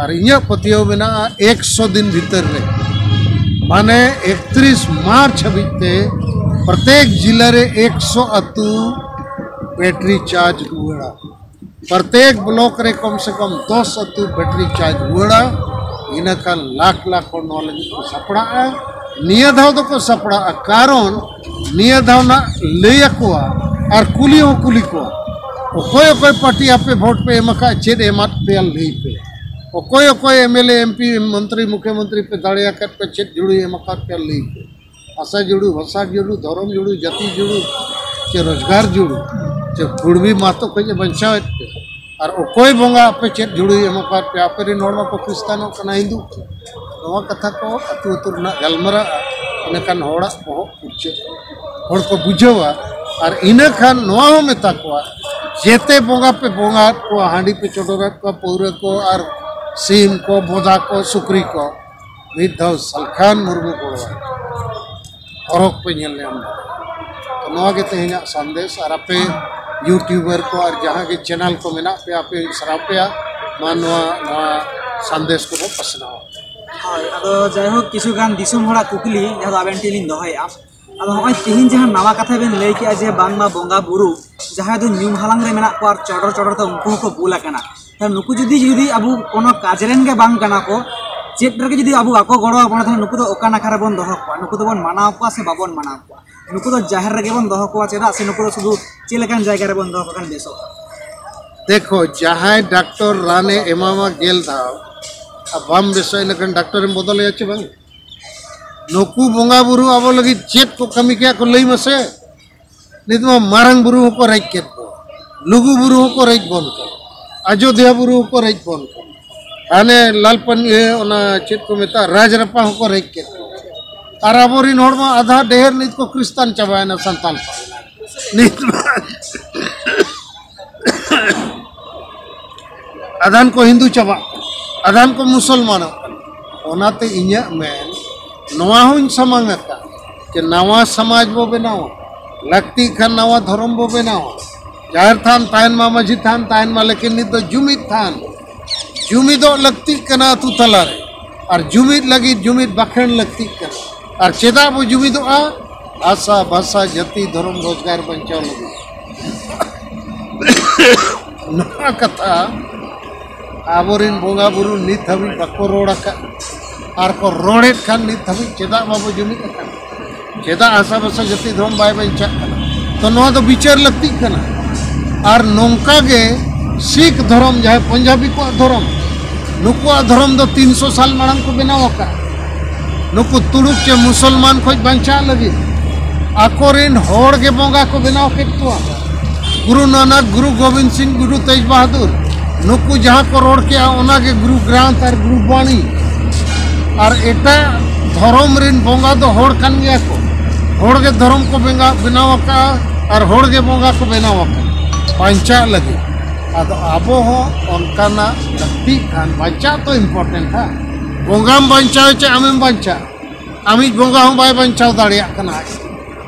ᱟᱨ ᱤᱧᱟᱹᱜ ᱯᱟᱹᱛᱭᱟᱹᱣ ᱢᱮᱱᱟᱜᱼᱟ, ᱮᱠᱥᱚ ᱫᱤᱱ ᱵᱷᱤᱛᱟᱹᱨ ᱨᱮ, ᱢᱟᱱᱮ ᱮᱠᱛᱨᱤᱥ ᱢᱟᱨᱪ ᱦᱟᱹᱵᱤᱡ ᱛᱮ ᱯᱨᱚᱛᱮᱠ ᱡᱤᱞᱟᱹ ᱨᱮ ᱮᱠᱥᱚ ᱟᱹᱛᱩ ᱵᱮᱴᱨᱤ ᱪᱟᱨᱡᱽ ᱨᱩᱣᱟᱹᱲᱟ᱾ ᱯᱨᱚᱛᱮᱠ ᱵᱞᱚᱠ ᱨᱮ ᱠᱚᱢ ᱥᱮ ᱠᱚᱢ ᱫᱚᱥ ᱟᱹᱛᱩ ᱵᱮᱴᱨᱤ ᱪᱟᱨᱡᱽ ᱨᱩᱣᱟᱹᱲᱟ᱾ ᱤᱱᱟᱹ ᱠᱷᱟᱱ ᱞᱟᱠᱷ ᱞᱟᱠᱷ ᱦᱚᱲ ᱱᱚᱣᱟ ᱞᱟᱹᱜᱤᱫ ᱠᱚ ᱥᱟᱯᱲᱟᱜᱼᱟ᱾ ᱱᱤᱭᱟᱹ ᱫᱷᱟᱣ ᱫᱚᱠᱚ ᱥᱟᱯᱲᱟᱜᱼᱟ, ᱠᱟᱨᱚᱱ ᱱᱤᱭᱟᱹ ᱫᱷᱟᱣ ᱱᱟᱜ ᱞᱟᱹᱭ ᱟᱠᱚᱣᱟ ᱟᱨ ᱠᱩᱞᱤ ᱦᱚᱸ ᱠᱩᱞᱤ ᱠᱚᱣᱟ, ᱚᱠᱚᱭ ᱚᱠᱚᱭ ᱯᱟᱨᱴᱤ ᱟᱯᱮ ᱵᱷᱳᱴ ᱯᱮ ᱮᱢ ᱟᱠᱟᱫ, ᱪᱮᱫ ᱮᱢᱟᱫ ᱯᱮᱭᱟ ᱞᱟᱹᱭ ᱯᱮ᱾ ᱚᱠᱚᱭ ᱚᱠᱚᱭ M L A, M P, ᱢᱚᱱᱛᱨᱤ, ᱢᱩᱠᱷᱭᱟᱹᱢᱚᱱᱛᱨᱤ ᱯᱮ ᱫᱟᱲᱮ ᱟᱠᱟᱫ ᱠᱚᱣᱟ, ᱪᱮᱫ ᱡᱷᱩᱲᱩᱭ ᱮᱢ ᱟᱠᱟᱫ ᱯᱮᱭᱟ ᱞᱟᱹᱭ ᱯᱮ᱾ ᱵᱷᱟᱥᱟ ᱡᱩᱲᱩ, ᱵᱷᱟᱥᱟ ᱡᱩᱲᱩ, ᱫᱷᱚᱨᱚᱢ ᱡᱩᱲᱩ, ᱡᱟᱹᱛᱤ ᱡᱩᱲᱩ, ᱪᱮ ᱨᱳᱡᱽᱜᱟᱨ ᱡᱩᱲᱩ, ᱪᱮ ᱠᱩᱲᱵᱤ ᱢᱟᱦᱛᱚ ᱠᱷᱚᱡ ᱮ ᱵᱟᱧᱪᱟᱣᱮᱫ ᱯᱮ? ᱟᱨ ᱚᱠᱚᱭ ᱵᱚᱸᱜᱟ ᱟᱯᱮ ᱪᱮᱫ ᱡᱩᱲᱩᱭ ᱮᱢ ᱟᱠᱟᱫ ᱯᱮ? ᱟᱯᱮ ᱨᱮᱱ ᱦᱚᱲ ᱢᱟᱠᱚ ᱠᱷᱨᱤᱥᱴᱟᱱᱚᱜ ᱠᱟᱱᱟ, ᱦᱤᱱᱫᱩ ᱠᱚ᱾ ᱱᱚᱣᱟ ᱠᱟᱛᱷᱟ ᱠᱚ ᱟᱹᱛᱩ ᱟᱹᱛᱩ ᱨᱮᱱᱟᱜ ᱜᱟᱞᱢᱟᱨᱟᱜᱼᱟ, ᱤᱱᱟᱹᱠᱷᱟᱱ ᱦᱚᱲᱟᱜ ᱵᱚᱦᱚᱜ ᱯᱩᱨᱪᱟᱹᱜᱼᱟ, ᱦᱚᱲ ᱠᱚ ᱵᱩᱡᱷᱟᱹᱣᱟ᱾ ᱟᱨ ᱤᱱᱟᱹ ᱠᱷᱟᱱ ᱱᱚᱣᱟ ᱦᱚᱸ ᱢᱮᱛᱟ ᱠᱚᱣᱟ, ᱡᱮᱛᱮ ᱵᱚᱸᱜᱟ ᱯᱮ ᱵᱚᱸᱜᱟᱣᱟᱫ ᱠᱚᱣᱟ, ᱦᱟᱺᱰᱤ ᱯᱮ ᱪᱚᱰᱚᱨᱟᱫ ᱠᱚᱣᱟ, ᱯᱟᱹᱣᱨᱟᱹ ᱠᱚ ᱟᱨ ᱥᱤᱢ ᱠᱚ, ᱵᱚᱫᱟ ᱠᱚ, ᱥᱩᱠᱨᱤ ᱠᱚ, ᱢᱤᱫ ᱫᱷᱟᱣ ᱥᱟᱞᱠᱷᱟᱱ ᱢᱩᱨᱢᱩ ᱜᱚᱲᱚᱣᱟᱭ ᱯᱮ᱾ ᱦᱚᱨᱚᱜ ᱯᱮ ᱧᱮᱞ ᱧᱟᱢ ᱫᱟ᱾ ᱛᱚ ᱱᱚᱣᱟ ᱜᱮ ᱛᱮᱦᱮᱧᱟᱜ ᱥᱟᱸᱫᱮᱥ᱾ ᱟᱨ ᱟᱯᱮ ᱭᱩᱴᱩᱵᱟᱨ ᱠᱚ ᱟᱨ ᱡᱟᱦᱟᱸ ᱜᱮ ᱪᱮᱱᱮᱞ ᱠᱚ ᱢᱮᱱᱟᱜ ᱯᱮᱭᱟ, ᱟᱯᱮ ᱥᱟᱨᱦᱟᱣ ᱯᱮᱭᱟ, ᱢᱟ ᱱᱚᱣᱟ, ᱱᱚᱣᱟ ᱥᱟᱸᱫᱮᱥ ᱠᱚᱵᱚ ᱯᱟᱥᱱᱟᱣᱟ᱾ ᱦᱳᱭ, ᱟᱫᱚ ᱡᱟᱭᱦᱳᱠ, ᱠᱤᱪᱷᱩ ᱜᱟᱱ ᱫᱤᱥᱚᱢ ᱦᱚᱲᱟᱜ ᱠᱩᱠᱞᱤ ᱡᱟᱦᱟᱸ ᱫᱚ ᱟᱵᱮᱱ ᱴᱷᱮᱱ ᱞᱤᱧ ᱫᱚᱦᱚᱭᱮᱫᱼᱟ᱾ ᱟᱫᱚ ᱦᱚᱸᱜᱼᱚᱭ ᱛᱮᱦᱮᱧ ᱡᱟᱦᱟᱸ ᱱᱟᱣᱟ ᱠᱟᱛᱷᱟ ᱵᱮᱱ ᱞᱟᱹᱭ ᱠᱮᱜᱼᱟ ᱡᱮ ᱵᱟᱝᱢᱟ ᱵᱚᱸᱜᱟ ᱵᱩᱨᱩ ᱡᱟᱦᱟᱸᱭ ᱫᱚ ᱧᱩᱢ ᱦᱟᱞᱟᱝ ᱨᱮ ᱢᱮᱱᱟᱜ ᱠᱚᱣᱟ ᱟᱨ ᱪᱚᱰᱚᱨ ᱪᱚᱰᱚᱨ ᱛᱮ ᱩᱱᱠᱩ ᱦᱚᱸᱠᱚ ᱵᱩᱞ ᱟᱠᱟᱱᱟ, ᱛᱟᱦᱞᱮ ᱱᱩᱠᱩ ᱡᱩᱫᱤ, ᱡᱩᱫᱤ ᱟᱵᱚ ᱠᱳᱱᱳ ᱠᱟᱡᱽ ᱨᱮᱱ ᱜᱮ ᱵᱟᱝ ᱠᱟᱱᱟ ᱠᱚ, ᱪᱮᱫ ᱨᱮᱜᱮ ᱡᱩᱫᱤ ᱟᱵᱚ ᱵᱟᱠᱚ ᱜᱚᱲᱚ ᱟᱵᱚᱱᱟ, ᱛᱟᱦᱞᱮ ᱱᱩᱠᱩ ᱫᱚ ᱚᱠᱟ ᱱᱟᱠᱷᱟ ᱨᱮᱵᱚᱱ ᱫᱚᱦᱚ ᱠᱚᱣᱟ? ᱱᱩᱠᱩ ᱫᱚᱵᱚᱱ ᱢᱟᱱᱟᱣ ᱠᱚᱣᱟ ᱥᱮ ᱵᱟᱵᱚᱱ ᱢᱟᱱᱟᱣ ᱠᱚᱣᱟ? ᱱᱩᱠᱩ ᱫᱚ ᱡᱟᱦᱮᱨ ᱨᱮᱜᱮ ᱵᱚᱱ ᱫᱚᱦᱚ ᱠᱚᱣᱟ ᱪᱮᱫᱟᱜ ᱥᱮ ᱱᱩᱠᱩ ᱫᱚ ᱥᱩᱫᱷᱩ ᱪᱮᱫ ᱞᱮᱠᱟᱱ ᱡᱟᱭᱜᱟ ᱨᱮᱵᱚᱱ ᱫᱚᱦᱚ ᱠᱚ ᱠᱷᱟᱱ ᱵᱮᱥᱚᱜᱼᱟ? ᱫᱮᱠᱷᱚ, ᱡᱟᱦᱟᱸᱭ ᱰᱟᱠᱛᱚᱨ ᱨᱟᱱᱮ ᱮᱢᱟᱢᱟ ᱜᱮᱞ ᱫᱷᱟᱣ, ᱟᱨ ᱵᱟᱢ ᱵᱮᱥᱚᱜ, ᱤᱱᱟᱹᱠᱷᱟᱱ ᱰᱟᱠᱛᱚᱨᱮᱢ ᱵᱚᱫᱚᱞᱮᱭᱟ ᱪᱮ ᱵᱟᱝ? ᱱᱩᱠᱩ ᱵᱚᱸᱜᱟ ᱵᱩᱨᱩ ᱟᱵᱚ ᱞᱟᱹᱜᱤᱫ ᱪᱮᱫ ᱠᱚ ᱠᱟᱹᱢᱤ ᱠᱮᱜᱼᱟ ᱠᱚ, ᱞᱟᱹᱭ ᱢᱮᱥᱮ᱾ ᱱᱤᱛ ᱢᱟ ᱢᱟᱨᱟᱝ ᱵᱩᱨᱩ ᱦᱚᱸᱠᱚ ᱨᱮᱡ ᱠᱮᱫ ᱠᱚᱣᱟ, ᱞᱩᱜᱩ ᱵᱩᱨᱩ ᱦᱚᱸᱠᱚ ᱨᱮᱡ ᱵᱚᱱ ᱠᱟᱱᱟ, ᱟᱡᱳᱫᱷᱭᱟ ᱵᱩᱨᱩ ᱦᱚᱸᱠᱚ ᱨᱮᱡ ᱵᱚᱱ ᱠᱟᱱᱟ, ᱦᱟᱱᱮ ᱞᱟᱞᱯᱟᱱ, ᱤᱭᱟᱹ, ᱚᱱᱟ ᱪᱮᱫ ᱠᱚ ᱢᱮᱛᱟᱜᱼᱟ, ᱨᱟᱡᱽᱨᱟᱯᱟ ᱦᱚᱸᱠᱚ ᱨᱮᱡ ᱠᱮᱫ ᱠᱚᱣᱟ᱾ ᱟᱨ ᱟᱵᱚᱨᱮᱱ ᱦᱚᱲ ᱢᱟ ᱟᱫᱷᱟ ᱰᱷᱮᱨ ᱱᱤᱛ ᱠᱚ ᱠᱷᱨᱤᱥᱴᱟᱱ ᱪᱟᱵᱟᱭᱮᱱᱟ ᱥᱟᱱᱛᱟᱞ ᱠᱚ᱾ ᱱᱤᱛ ᱢᱟ ᱟᱫᱷᱟᱱ ᱠᱚ ᱦᱤᱱᱫᱩ ᱪᱟᱵᱟᱜ ᱠᱟᱱᱟ, ᱟᱫᱷᱟᱱ ᱠᱚ ᱢᱩᱥᱚᱞᱢᱟᱱᱚᱜ ᱠᱟᱱᱟ᱾ ᱚᱱᱟᱛᱮ ᱤᱧᱟᱹᱜ ᱢᱮᱱ, ᱱᱚᱣᱟ ᱦᱚᱸᱧ ᱥᱟᱢᱟᱝ ᱟᱠᱟᱫ ᱡᱮ ᱱᱟᱣᱟ ᱥᱚᱢᱟᱡᱽ ᱵᱚ ᱵᱮᱱᱟᱣᱟ, ᱞᱟᱹᱠᱛᱤᱜ ᱠᱷᱟᱱ ᱱᱟᱣᱟ ᱫᱷᱚᱨᱚᱢ ᱵᱚ ᱵᱮᱱᱟᱣᱟ᱾ ᱡᱟᱦᱮᱨ ᱛᱷᱟᱱ ᱛᱟᱦᱮᱱ ᱢᱟ, ᱢᱟᱹᱡᱷᱤ ᱛᱷᱟᱱ ᱛᱟᱦᱮᱱ ᱢᱟ, ᱞᱮᱠᱤᱱ ᱱᱤᱛ ᱫᱚ ᱡᱩᱢᱤᱫ ᱛᱷᱟᱱ, ᱡᱩᱢᱤᱫᱚᱜ ᱞᱟᱹᱠᱛᱤᱜ ᱠᱟᱱᱟ ᱟᱹᱛᱩ ᱛᱟᱞᱟᱨᱮ, ᱟᱨ ᱡᱩᱢᱤᱫ ᱞᱟᱹᱜᱤᱫ ᱡᱩᱢᱤᱫ ᱵᱟᱠᱷᱮᱬ ᱞᱟᱹᱠᱛᱤᱜ ᱠᱟᱱᱟ᱾ ᱟᱨ ᱪᱮᱫᱟᱜ ᱵᱚ ᱡᱩᱢᱤᱫᱚᱜᱼᱟ? ᱵᱷᱟᱥᱟ, ᱵᱷᱟᱥᱟ, ᱡᱟᱹᱛᱤ, ᱫᱷᱚᱨᱚᱢ, ᱨᱳᱡᱽᱜᱟᱨ ᱵᱟᱧᱪᱟᱣ ᱞᱟᱹᱜᱤᱫ᱾ ᱱᱚᱣᱟ ᱠᱟᱛᱷᱟ ᱟᱵᱚᱨᱮᱱ ᱵᱚᱸᱜᱟ ᱵᱩᱨᱩ ᱱᱤᱛ ᱦᱟᱹᱵᱤᱡ ᱵᱟᱠᱚ ᱨᱚᱲ ᱟᱠᱟᱫ, ᱟᱨ ᱠᱚ ᱨᱚᱲᱮᱫ ᱠᱷᱟᱱ ᱱᱤᱛ ᱦᱟᱹᱵᱤᱡ ᱪᱮᱫᱟᱜ ᱵᱟᱵᱚ ᱡᱩᱢᱤᱫ ᱟᱠᱟᱱ? ᱪᱮᱫᱟᱜ ᱦᱟᱥᱟ ᱵᱷᱟᱥᱟ ᱡᱟᱹᱛᱤ ᱫᱷᱚᱨᱚᱢ ᱵᱟᱭ ᱵᱟᱧᱪᱟᱜ ᱠᱟᱱᱟ? ᱛᱚ ᱱᱚᱣᱟ ᱫᱚ ᱵᱤᱪᱟᱹᱨ ᱞᱟᱹᱠᱛᱤᱜ ᱠᱟᱱᱟ᱾ ᱟᱨ ᱱᱚᱝᱠᱟ ᱜᱮ ᱥᱤᱠᱷ ᱫᱷᱚᱨᱚᱢ, ᱡᱟᱦᱟᱸᱭ ᱯᱚᱧᱡᱟᱵᱤ ᱠᱚᱣᱟᱜ ᱫᱷᱚᱨᱚᱢ, ᱱᱩᱠᱩᱣᱟᱜ ᱫᱷᱚᱨᱚᱢ ᱫᱚ ᱛᱤᱱᱥᱚ ᱥᱟᱞ ᱢᱟᱲᱟᱝ ᱠᱚ ᱵᱮᱱᱟᱣ ᱟᱠᱟᱫ᱾ ᱱᱩᱠᱩ ᱛᱩᱲᱩᱠ ᱪᱮ ᱢᱩᱥᱚᱞᱢᱟᱱ ᱠᱷᱚᱱ ᱵᱟᱧᱪᱟᱜ ᱞᱟᱹᱜᱤᱫ ᱟᱠᱚᱨᱮᱱ ᱦᱚᱲ ᱜᱮ ᱵᱚᱸᱜᱟ ᱠᱚ ᱵᱮᱱᱟᱣ ᱠᱮᱫ ᱠᱚᱣᱟ᱾ ᱜᱩᱨᱩ ᱱᱟᱱᱟᱠ, ᱜᱩᱨᱩ ᱜᱳᱵᱤᱱᱫ ᱥᱤᱝ, ᱜᱩᱨᱩ ᱛᱮᱡᱽ ᱵᱟᱦᱟᱫᱩᱨ, ᱱᱩᱠᱩ ᱡᱟᱦᱟᱸ ᱠᱚ ᱨᱚᱲ ᱠᱮᱜᱼᱟ, ᱚᱱᱟᱜᱮ ᱜᱩᱨᱩ ᱜᱨᱟᱱᱛᱷ ᱟᱨ ᱜᱩᱨᱩ ᱵᱟᱬᱤ᱾ ᱟᱨ ᱮᱴᱟᱜ ᱫᱷᱚᱨᱚᱢ ᱨᱮᱱ ᱵᱚᱸᱜᱟ ᱫᱚ ᱦᱚᱲ ᱠᱟᱱ ᱜᱮᱭᱟ ᱠᱚ᱾ ᱦᱚᱲ ᱜᱮ ᱫᱷᱚᱨᱚᱢ ᱠᱚ ᱵᱮᱸᱜᱟ-, ᱵᱮᱱᱟᱣ ᱟᱠᱟᱫᱼᱟ ᱟᱨ ᱦᱚᱲ ᱜᱮ ᱵᱚᱸᱜᱟ ᱠᱚ ᱵᱮᱱᱟᱣ ᱟᱠᱟᱫᱼᱟ ᱵᱟᱧᱪᱟᱜ ᱞᱟᱹᱜᱤᱫ᱾ ᱟᱫᱚ ᱟᱵᱚ ᱦᱚᱸ ᱚᱱᱠᱟᱱᱟᱜ ᱞᱟᱹᱠᱛᱤᱜ ᱠᱷᱟᱱ, ᱵᱟᱧᱪᱟᱜ ᱛᱚ important ᱦᱟ᱾ ᱵᱚᱸᱜᱟᱢ ᱵᱟᱧᱪᱟᱣ ᱪᱮ ᱟᱢᱮᱢ ᱵᱟᱧᱪᱟᱜ? ᱟᱢᱤᱡ ᱵᱚᱸᱜᱟ ᱦᱚᱸ ᱵᱟᱭ ᱵᱟᱧᱪᱟᱣ ᱫᱟᱲᱮᱭᱟᱜ ᱠᱟᱱᱟ ᱟᱡ᱾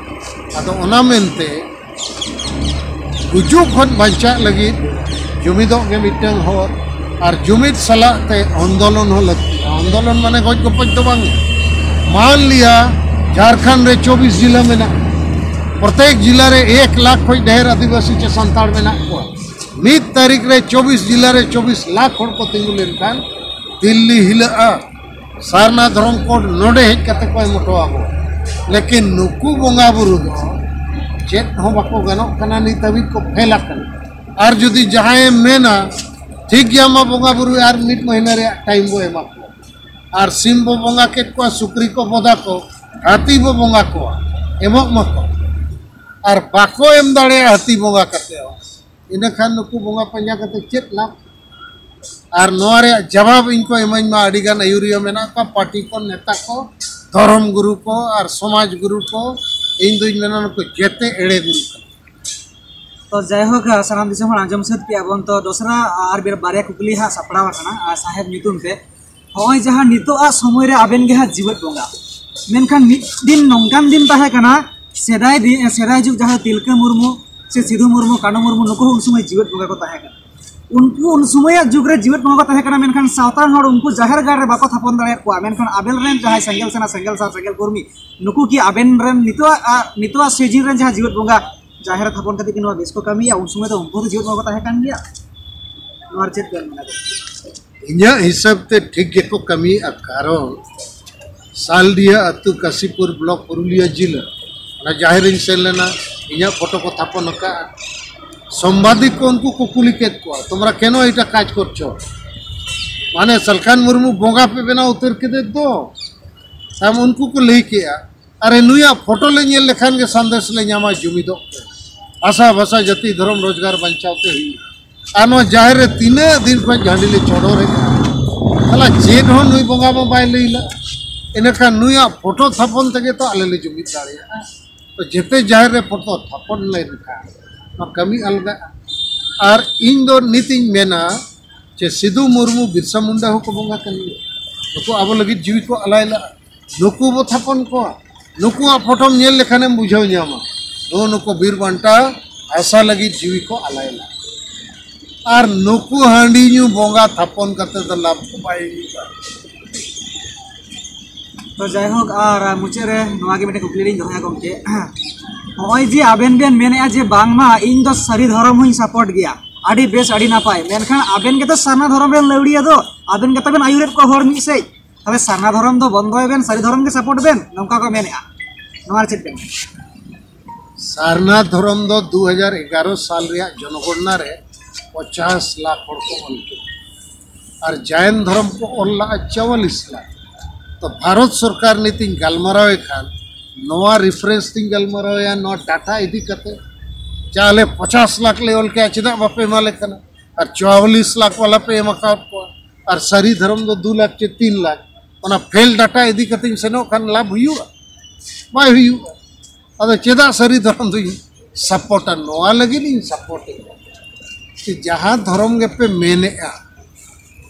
ᱟᱫᱚ ᱚᱱᱟ ᱢᱮᱱᱛᱮ ᱜᱩᱡᱩᱜ ᱠᱷᱚᱱ ᱵᱟᱧᱪᱟᱜ ᱞᱟᱹᱜᱤᱫ ᱡᱩᱢᱤᱫᱚᱜ ᱜᱮ ᱢᱤᱫᱴᱟᱝ ᱦᱚᱨ, ᱟᱨ ᱡᱩᱢᱤᱫ ᱥᱟᱞᱟᱜ ᱛᱮ ᱟᱱᱫᱳᱞᱚᱱ ᱦᱚᱸ ᱞᱟᱹᱠᱛᱤᱜᱼᱟ᱾ ᱟᱱᱫᱳᱞᱚᱱ ᱢᱟᱱᱮ ᱜᱚᱡ ᱜᱚᱯᱚᱡ ᱫᱚ ᱵᱟᱝ᱾ ᱢᱟᱱ ᱞᱤᱭᱟ ᱡᱷᱟᱲᱠᱷᱚᱸᱰ ᱨᱮ ᱪᱚᱵᱵᱤᱥ ᱡᱤᱞᱟ ᱢᱮᱱᱟᱜᱼᱟ, ᱯᱨᱚᱛᱮᱠ ᱡᱤᱞᱟ ᱨᱮ ᱮᱠ ᱞᱟᱠᱷ ᱠᱷᱚᱱ ᱰᱷᱮᱨ ᱟᱹᱫᱤᱵᱟᱹᱥᱤ ᱪᱮ ᱥᱟᱱᱛᱟᱲ ᱢᱮᱱᱟᱜ ᱠᱚᱣᱟ᱾ ᱢᱤᱫ ᱛᱟᱹᱨᱤᱠᱷ ᱨᱮ ᱪᱚᱵᱵᱤᱥ ᱡᱤᱞᱟ ᱨᱮ ᱪᱚᱵᱵᱤᱥ ᱞᱟᱠᱷ ᱦᱚᱲ ᱠᱚ ᱛᱤᱸᱜᱩ ᱞᱮᱱᱠᱷᱟᱱ ᱫᱤᱞᱞᱤ ᱦᱤᱞᱟᱹᱜᱼᱟ᱾ ᱥᱟᱨᱱᱟ ᱫᱷᱚᱨᱚᱢ ᱠᱳᱰ ᱱᱚᱰᱮ ᱦᱮᱡ ᱠᱟᱛᱮ ᱠᱚ ᱮᱢ ᱦᱚᱴᱚ ᱟᱵᱚᱱᱟ, ᱞᱮᱠᱤᱱ ᱱᱩᱠᱩ ᱵᱚᱸᱜᱟ ᱵᱩᱨᱩ ᱫᱚ ᱪᱮᱫ ᱦᱚᱸ ᱵᱟᱠᱚ ᱜᱟᱱᱚᱜ ᱠᱟᱱᱟ, ᱱᱤᱛ ᱦᱟᱹᱵᱤᱡ ᱠᱚ ᱯᱷᱮᱞ ᱟᱠᱟᱱᱟ᱾ ᱟᱨ ᱡᱩᱫᱤ ᱡᱟᱦᱟᱸᱭᱮᱢ ᱢᱮᱱᱟ, "ᱴᱷᱤᱠ ᱜᱮᱭᱟ, ᱢᱟ ᱵᱚᱸᱜᱟ ᱵᱩᱨᱩᱭ, ᱟᱨ ᱢᱤᱫ ᱢᱟᱹᱦᱱᱟᱹ ᱨᱮᱭᱟᱜ ᱴᱟᱭᱤᱢ ᱵᱚ ᱮᱢᱟ ᱠᱚᱣᱟ, ᱟᱨ ᱥᱤᱢ ᱵᱚ ᱵᱚᱸᱜᱟ ᱠᱮᱫ ᱠᱚᱣᱟ, ᱥᱩᱠᱨᱤ ᱠᱚ ᱵᱚᱫᱟ ᱠᱚ, ᱦᱟᱹᱛᱤ ᱵᱚ ᱵᱚᱸᱜᱟ ᱠᱚᱣᱟ", ᱮᱢᱚᱜ ᱢᱟᱠᱚ᱾ ᱟᱨ ᱵᱟᱠᱚ ᱮᱢ ᱫᱟᱲᱮᱭᱟᱜᱼᱟ ᱦᱟᱹᱛᱤ ᱵᱚᱸᱜᱟ ᱠᱟᱛᱮ ᱦᱚᱸ, ᱤᱱᱟᱹᱠᱷᱟᱱ ᱱᱩᱠᱩ ᱵᱚᱸᱜᱟ ᱯᱟᱸᱡᱟ ᱠᱟᱛᱮ ᱪᱮᱫ ᱞᱟᱵᱷ? ᱟᱨ ᱱᱚᱣᱟ ᱨᱮᱭᱟᱜ ᱡᱟᱵᱟᱵ ᱤᱧ ᱠᱚ ᱮᱢᱟᱹᱧ ᱢᱟ ᱟᱹᱰᱤᱜᱟᱱ ᱟᱹᱭᱩᱨᱤᱭᱟᱹ ᱢᱮᱱᱟᱜ ᱠᱚᱣᱟ, ᱯᱟᱨᱴᱤ ᱠᱚ, ᱱᱮᱛᱟ ᱠᱚ, ᱫᱷᱚᱨᱚᱢ ᱜᱩᱨᱩ ᱠᱚ, ᱟᱨ ᱥᱚᱢᱟᱡᱽ ᱜᱩᱨᱩ ᱠᱚ᱾ ᱤᱧ ᱫᱩᱧ ᱢᱮᱱᱟ ᱱᱩᱠᱩ ᱡᱮᱛᱮ ᱮᱲᱮ ᱜᱩᱨᱩ ᱠᱟᱱᱟ᱾ ᱛᱚ ᱡᱟᱭᱦᱳᱠ, ᱥᱟᱱᱟᱢ ᱫᱤᱥᱚᱢ ᱦᱚᱲ ᱟᱸᱡᱚᱢ ᱥᱟᱹᱛ ᱠᱮᱜᱼᱟ ᱵᱚᱱ᱾ ᱛᱚ ᱫᱚᱥᱨᱟ ᱟᱨ ᱵᱮ-, ᱵᱟᱨᱭᱟ ᱠᱩᱠᱞᱤ ᱦᱟᱸᱜ ᱥᱟᱯᱲᱟᱣ ᱟᱠᱟᱱᱟ, ᱟᱨ ᱥᱟᱦᱮᱵᱽ ᱧᱩᱛᱩᱢ ᱛᱮ᱾ ᱦᱚᱸᱜᱼᱚᱭ ᱡᱟᱦᱟᱸ ᱱᱤᱛᱚᱜ ᱟᱜ ᱥᱚᱢᱚᱭ ᱨᱮ ᱟᱵᱮᱱ ᱜᱮ ᱦᱟᱸᱜ ᱡᱤᱣᱮᱫ ᱵᱚᱸᱜᱟ, ᱢᱮᱱᱠᱷᱟᱱ ᱢᱤᱫ ᱫᱤᱱ ᱱᱚᱝᱠᱟᱱ ᱫᱤᱱ ᱛᱟᱦᱮᱸ ᱠᱟᱱᱟ, ᱥᱮᱫᱟᱭ ᱫᱤᱱ, ᱥᱮᱫᱟᱭ ᱡᱩᱜᱽ ᱡᱟᱦᱟᱸ ᱛᱤᱞᱠᱟᱹ ᱢᱩᱨᱢᱩ ᱥᱮ ᱥᱤᱫᱷᱩ ᱢᱩᱨᱢᱩ, ᱠᱟᱹᱱᱩ ᱢᱩᱨᱢᱩ, ᱱᱩᱠᱩ ᱦᱚᱸ ᱩᱱ ᱥᱚᱢᱚᱭ ᱡᱤᱣᱮᱫ ᱵᱚᱸᱜᱟ ᱠᱚ ᱛᱟᱦᱮᱸ ᱠᱟᱱᱟ᱾ ᱩᱱᱠᱩ ᱩᱱ ᱥᱚᱢᱚᱭᱟᱜ ᱡᱩᱜᱽ ᱨᱮ ᱡᱤᱣᱮᱫ ᱵᱚᱸᱜᱟ ᱠᱚ ᱛᱟᱦᱮᱸ ᱠᱟᱱᱟ, ᱢᱮᱱᱠᱷᱟᱱ ᱥᱟᱶᱛᱟ ᱦᱚᱲ ᱩᱱᱠᱩ ᱡᱟᱦᱮᱨ ᱜᱟᱲ ᱨᱮ ᱵᱟᱠᱚ ᱛᱷᱟᱯᱚᱱ ᱫᱟᱲᱮᱭᱟᱜ ᱠᱚᱣᱟ᱾ ᱢᱮᱱᱠᱷᱟᱱ ᱟᱵᱮᱱ ᱨᱮᱱ ᱡᱟᱦᱟᱸᱭ ᱥᱮᱸᱜᱮᱞ ᱥᱮᱱᱟ, ᱥᱮᱸᱜᱮᱞ ᱥᱟᱨ, ᱥᱮᱸᱜᱮᱞ ᱠᱚᱨᱢᱤ, ᱱᱩᱠᱩ ᱠᱤ ᱟᱵᱮᱱ ᱨᱮᱱ ᱱᱤᱛᱚᱜ, ᱟ, ᱱᱤᱛᱚᱜ ᱥᱤᱡᱤᱱ ᱨᱮᱱ ᱡᱟᱦᱟᱸ ᱡᱤᱣᱮᱫ ᱵᱚᱸᱜᱟ ᱡᱟᱦᱮᱨ ᱨᱮ ᱛᱷᱟᱯᱚᱱ ᱠᱟᱛᱮ ᱠᱤ ᱱᱚᱣᱟ ᱵᱮᱥ ᱠᱚ ᱠᱟᱹᱢᱤᱭᱟ? ᱩᱱ ᱥᱚᱢᱚᱭ ᱫᱚ ᱩᱱᱠᱩ ᱫᱚ ᱡᱤᱣᱮᱫ ᱵᱚᱸᱜᱟ ᱠᱚ ᱛᱟᱦᱮᱸ ᱠᱟᱱ ᱜᱮᱭᱟ᱾ ᱱᱚᱣᱟ ᱨᱮ ᱪᱮᱫ ᱵᱮᱱ ᱢᱮᱱᱟ? ᱤᱧᱟᱹᱜ ᱦᱤᱥᱟᱹᱵ ᱛᱮ ᱴᱷᱤᱠ ᱜᱮᱠᱚ ᱠᱟᱹᱢᱤᱭᱮᱫᱼᱟ, ᱠᱟᱨᱚᱱ ᱥᱟᱞᱰᱤᱦᱟ ᱟᱹᱛᱩ, ᱠᱟᱥᱤᱯᱩᱨ ᱵᱞᱚᱠ, ᱯᱩᱨᱩᱞᱤᱭᱟᱹ ᱡᱤᱞᱟᱹ, ᱚᱱᱟ ᱡᱟᱦᱮᱨ ᱤᱧ ᱥᱮᱱ ᱞᱮᱱᱟ, ᱤᱧᱟᱹᱜ ᱯᱷᱳᱴᱳ ᱠᱚ ᱛᱷᱟᱯᱚᱱ ᱟᱠᱟᱫᱼᱟ᱾ ᱥᱟᱢᱵᱟᱫᱤᱠ ᱠᱚ ᱩᱱᱠᱩ ᱠᱚ ᱠᱩᱞᱤ ᱠᱮᱫ ᱠᱚᱣᱟ, "ᱛᱳᱢᱨᱟ ᱠᱮᱱᱳ ᱮᱴᱟ ᱠᱟᱡᱽ ᱠᱚᱨᱪᱷᱚ?" ᱢᱟᱱᱮ ᱥᱟᱞᱠᱷᱟᱱ ᱢᱩᱨᱢᱩ ᱵᱚᱸᱜᱟ ᱯᱮ ᱵᱮᱱᱟᱣ ᱩᱛᱟᱹᱨ ᱠᱮᱫᱮ ᱫᱚ᱾ ᱛᱟᱭᱚᱢ ᱩᱱᱠᱩ ᱠᱚ ᱞᱟᱹᱭ ᱠᱮᱜᱼᱟ, "ᱟᱨᱮ, ᱱᱩᱭᱟᱜ ᱯᱷᱳᱴᱳ ᱞᱮ ᱧᱮᱞ ᱞᱮᱠᱷᱟᱱ ᱜᱮ ᱥᱟᱸᱫᱮᱥ ᱞᱮ ᱧᱟᱢᱟ, ᱡᱩᱢᱤᱫᱚᱜ ᱯᱮ, ᱵᱷᱟᱥᱟ, ᱵᱷᱟᱥᱟ, ᱡᱟᱹᱛᱤ, ᱫᱷᱚᱨᱚᱢ, ᱨᱳᱡᱽᱜᱟᱨ ᱵᱟᱧᱪᱟᱣ ᱛᱮ ᱦᱩᱭᱩᱜᱼᱟ᱾ ᱟᱨ ᱱᱚᱣᱟ ᱡᱟᱦᱮᱨ ᱨᱮ ᱛᱤᱱᱟᱹᱜ ᱫᱤᱱ ᱠᱷᱚᱱ ᱡᱟᱹᱰᱤ ᱞᱮ ᱪᱚᱰᱚᱨᱮᱫᱼᱟ, ᱛᱟᱦᱞᱮ ᱪᱮᱫ ᱦᱚᱸ ᱱᱩᱭ ᱵᱚᱸᱜᱟ ᱢᱟ ᱵᱟᱭ ᱞᱟᱹᱭ ᱞᱮᱫ, ᱤᱱᱟᱹᱠᱷᱟᱱ ᱱᱩᱭᱟᱜ ᱯᱷᱳᱴᱳ ᱛᱷᱟᱯᱚᱱ ᱛᱮᱜᱮ ᱛᱚ ᱟᱞᱮ ᱞᱮ ᱡᱩᱢᱤᱫ ᱫᱟᱲᱮᱭᱟᱜᱼᱟ᱾ ᱛᱚ ᱡᱮᱛᱮ ᱡᱟᱦᱮᱨ ᱨᱮ ᱯᱷᱳᱴᱳ ᱛᱷᱟᱯᱚᱱ ᱞᱮᱱᱠᱷᱟᱱ ᱱᱚᱣᱟ ᱠᱟᱹᱢᱤ ᱟᱞᱜᱟᱜᱼᱟ᱾" ᱟᱨ ᱤᱧ ᱫᱚ ᱱᱤᱛ ᱤᱧ ᱢᱮᱱᱟ ᱡᱮ ᱥᱤᱫᱩ ᱢᱩᱨᱢᱩ, ᱵᱤᱨᱥᱟ ᱢᱩᱱᱰᱟ ᱦᱚᱸᱠᱚ ᱵᱚᱸᱜᱟ ᱠᱟᱱ ᱜᱮᱭᱟ, ᱱᱩᱠᱩ ᱟᱵᱚ ᱞᱟᱹᱜᱤᱫ ᱡᱤᱣᱤ ᱠᱚ ᱟᱞᱟᱭ ᱞᱟᱜᱼᱟ, ᱱᱩᱠᱩ ᱵᱚ ᱛᱷᱟᱯᱚᱱ ᱠᱚᱣᱟ᱾ ᱱᱩᱠᱩᱣᱟᱜ ᱯᱷᱳᱴᱳᱢ ᱧᱮᱞ ᱞᱮᱠᱷᱟᱱᱮᱢ ᱵᱩᱡᱷᱟᱹᱣ ᱧᱟᱢᱟ, ᱱᱩᱜᱼᱩ ᱱᱩᱠᱩ ᱵᱤᱨ ᱵᱟᱱᱴᱟ ᱦᱟᱥᱟ ᱞᱟᱹᱜᱤᱫ ᱡᱤᱣᱤ ᱠᱚ ᱟᱞᱟᱭ ᱞᱟᱜᱼᱟ᱾ ᱟᱨ ᱱᱩᱠᱩ ᱦᱟᱺᱰᱤ ᱧᱩ ᱵᱚᱸᱜᱟ ᱛᱷᱟᱯᱚᱱ ᱠᱟᱛᱮ ᱫᱚ ᱞᱟᱵᱷ ᱠᱚ ᱵᱟᱭ ᱦᱩᱭᱩᱜᱼᱟ᱾ ᱛᱚ ᱡᱟᱭᱦᱳᱠ, ᱟᱨ ᱢᱩᱪᱟᱹᱫ ᱨᱮ ᱱᱚᱣᱟ ᱜᱮ ᱢᱤᱫᱴᱮᱱ ᱠᱩᱠᱞᱤ ᱞᱤᱧ ᱫᱚᱦᱚᱭᱟ ᱜᱚᱢᱠᱮ, ᱱᱚᱜᱼᱚᱭ ᱡᱮ ᱟᱵᱮᱱ ᱵᱮᱱ ᱢᱮᱱᱮᱫᱼᱟ ᱡᱮ ᱵᱟᱝᱢᱟ ᱤᱧ ᱫᱚ ᱥᱟᱹᱨᱤ ᱫᱷᱚᱨᱚᱢ ᱦᱚᱸᱧ ᱥᱟᱯᱳᱨᱴ ᱜᱮᱭᱟ, ᱟᱹᱰᱤ ᱵᱮᱥ, ᱟᱹᱰᱤ ᱱᱟᱯᱟᱭ, ᱢᱮᱱᱠᱷᱟᱱ ᱟᱵᱮᱱ ᱜᱮᱛᱚ ᱥᱟᱨᱱᱟ ᱫᱷᱚᱨᱚᱢ ᱨᱮᱱ ᱞᱟᱹᱣᱲᱤᱭᱟᱹ ᱫᱚ, ᱟᱵᱮᱱ ᱜᱮᱛᱚ ᱵᱮᱱ ᱟᱹᱭᱩᱨᱮᱫ ᱠᱚᱣᱟ ᱦᱚᱲ ᱢᱤᱫ ᱥᱮᱫ᱾ ᱛᱟᱦᱞᱮ ᱥᱟᱨᱱᱟ ᱫᱷᱚᱨᱚᱢ ᱫᱚ ᱵᱚᱱᱫᱚᱭ ᱵᱮᱱ, ᱥᱟᱹᱨᱤ ᱫᱷᱚᱨᱚᱢ ᱜᱮ ᱥᱟᱯᱳᱨᱴ ᱵᱮᱱ, ᱱᱚᱝᱠᱟ ᱠᱚ ᱢᱮᱱᱮᱫᱼᱟ, ᱱᱚᱣᱟ ᱨᱮ ᱪᱮᱫ ᱵᱮᱱ ᱢᱮᱱᱟ? ᱥᱟᱨᱱᱟ ᱫᱷᱚᱨᱚᱢ ᱫᱚ ᱫᱩ ᱦᱟᱡᱟᱨ ᱮᱜᱟᱨᱚ ᱥᱟᱞ ᱨᱮᱭᱟᱜ ᱡᱚᱱᱚᱜᱚᱬᱱᱟ ᱨᱮ ᱯᱚᱪᱟᱥ ᱞᱟᱠᱷ ᱦᱚᱲ ᱠᱚ ᱚᱞ ᱠᱮᱫᱟ, ᱟᱨ ᱡᱟᱭᱮᱱ ᱫᱷᱚᱨᱚᱢ ᱠᱚ ᱚᱞ ᱞᱟᱜᱼᱟ ᱪᱚᱣᱟᱞᱤᱥ ᱞᱟᱠᱷ᱾ ᱛᱚ ᱵᱷᱟᱨᱚᱛ ᱥᱚᱨᱠᱟᱨ ᱱᱤᱛᱤᱧ ᱜᱟᱞᱢᱟᱨᱟᱣᱮᱫ ᱠᱷᱟᱱ ᱱᱚᱣᱟ ᱨᱮᱯᱷᱟᱨᱮᱱᱥ ᱛᱤᱧ ᱜᱟᱞᱢᱟᱨᱟᱣᱮᱫᱼᱟ, ᱱᱚᱣᱟ ᱰᱟᱴᱟ ᱤᱫᱤ ᱠᱟᱛᱮ᱾ ᱡᱟ ᱟᱞᱮ ᱯᱚᱪᱟᱥ ᱞᱟᱠᱷ ᱞᱮ ᱚᱞ ᱠᱮᱜᱼᱟ, ᱪᱮᱫᱟᱜ ᱵᱟᱯᱮ ᱮᱢᱟ ᱞᱮ ᱠᱟᱱᱟ? ᱟᱨ ᱪᱚᱣᱟᱞᱤᱥ ᱞᱟᱠᱷ ᱵᱟᱞᱟ ᱯᱮ ᱮᱢ ᱟᱠᱟᱫ ᱠᱚᱣᱟ, ᱟᱨ ᱥᱟᱹᱨᱤ ᱫᱷᱚᱨᱚᱢ ᱫᱚ ᱫᱩ ᱞᱟᱠᱷ ᱪᱮ ᱛᱤᱱ ᱞᱟᱠᱷ᱾ ᱚᱱᱟ ᱯᱷᱮᱞ ᱰᱟᱴᱟ ᱤᱫᱤ ᱠᱟᱛᱮᱧ ᱥᱮᱱᱚᱜ ᱠᱷᱟᱱ ᱞᱟᱵᱷ ᱦᱩᱭᱩᱜᱼᱟ? ᱵᱟᱭ ᱦᱩᱭᱩᱜᱼᱟ᱾ ᱟᱫᱚ ᱪᱮᱫᱟᱜ ᱥᱟᱹᱨᱤ ᱫᱷᱚᱨᱚᱢ ᱫᱚᱧ ᱥᱟᱯᱳᱨᱴᱟ? ᱱᱚᱣᱟ ᱞᱟᱹᱜᱤᱫ ᱤᱧ ᱥᱟᱯᱳᱨᱴ ᱮᱫᱟ ᱡᱮ ᱡᱟᱦᱟᱸ ᱫᱷᱚᱨᱚᱢ ᱜᱮᱯᱮ ᱢᱮᱱᱮᱜᱼᱟ,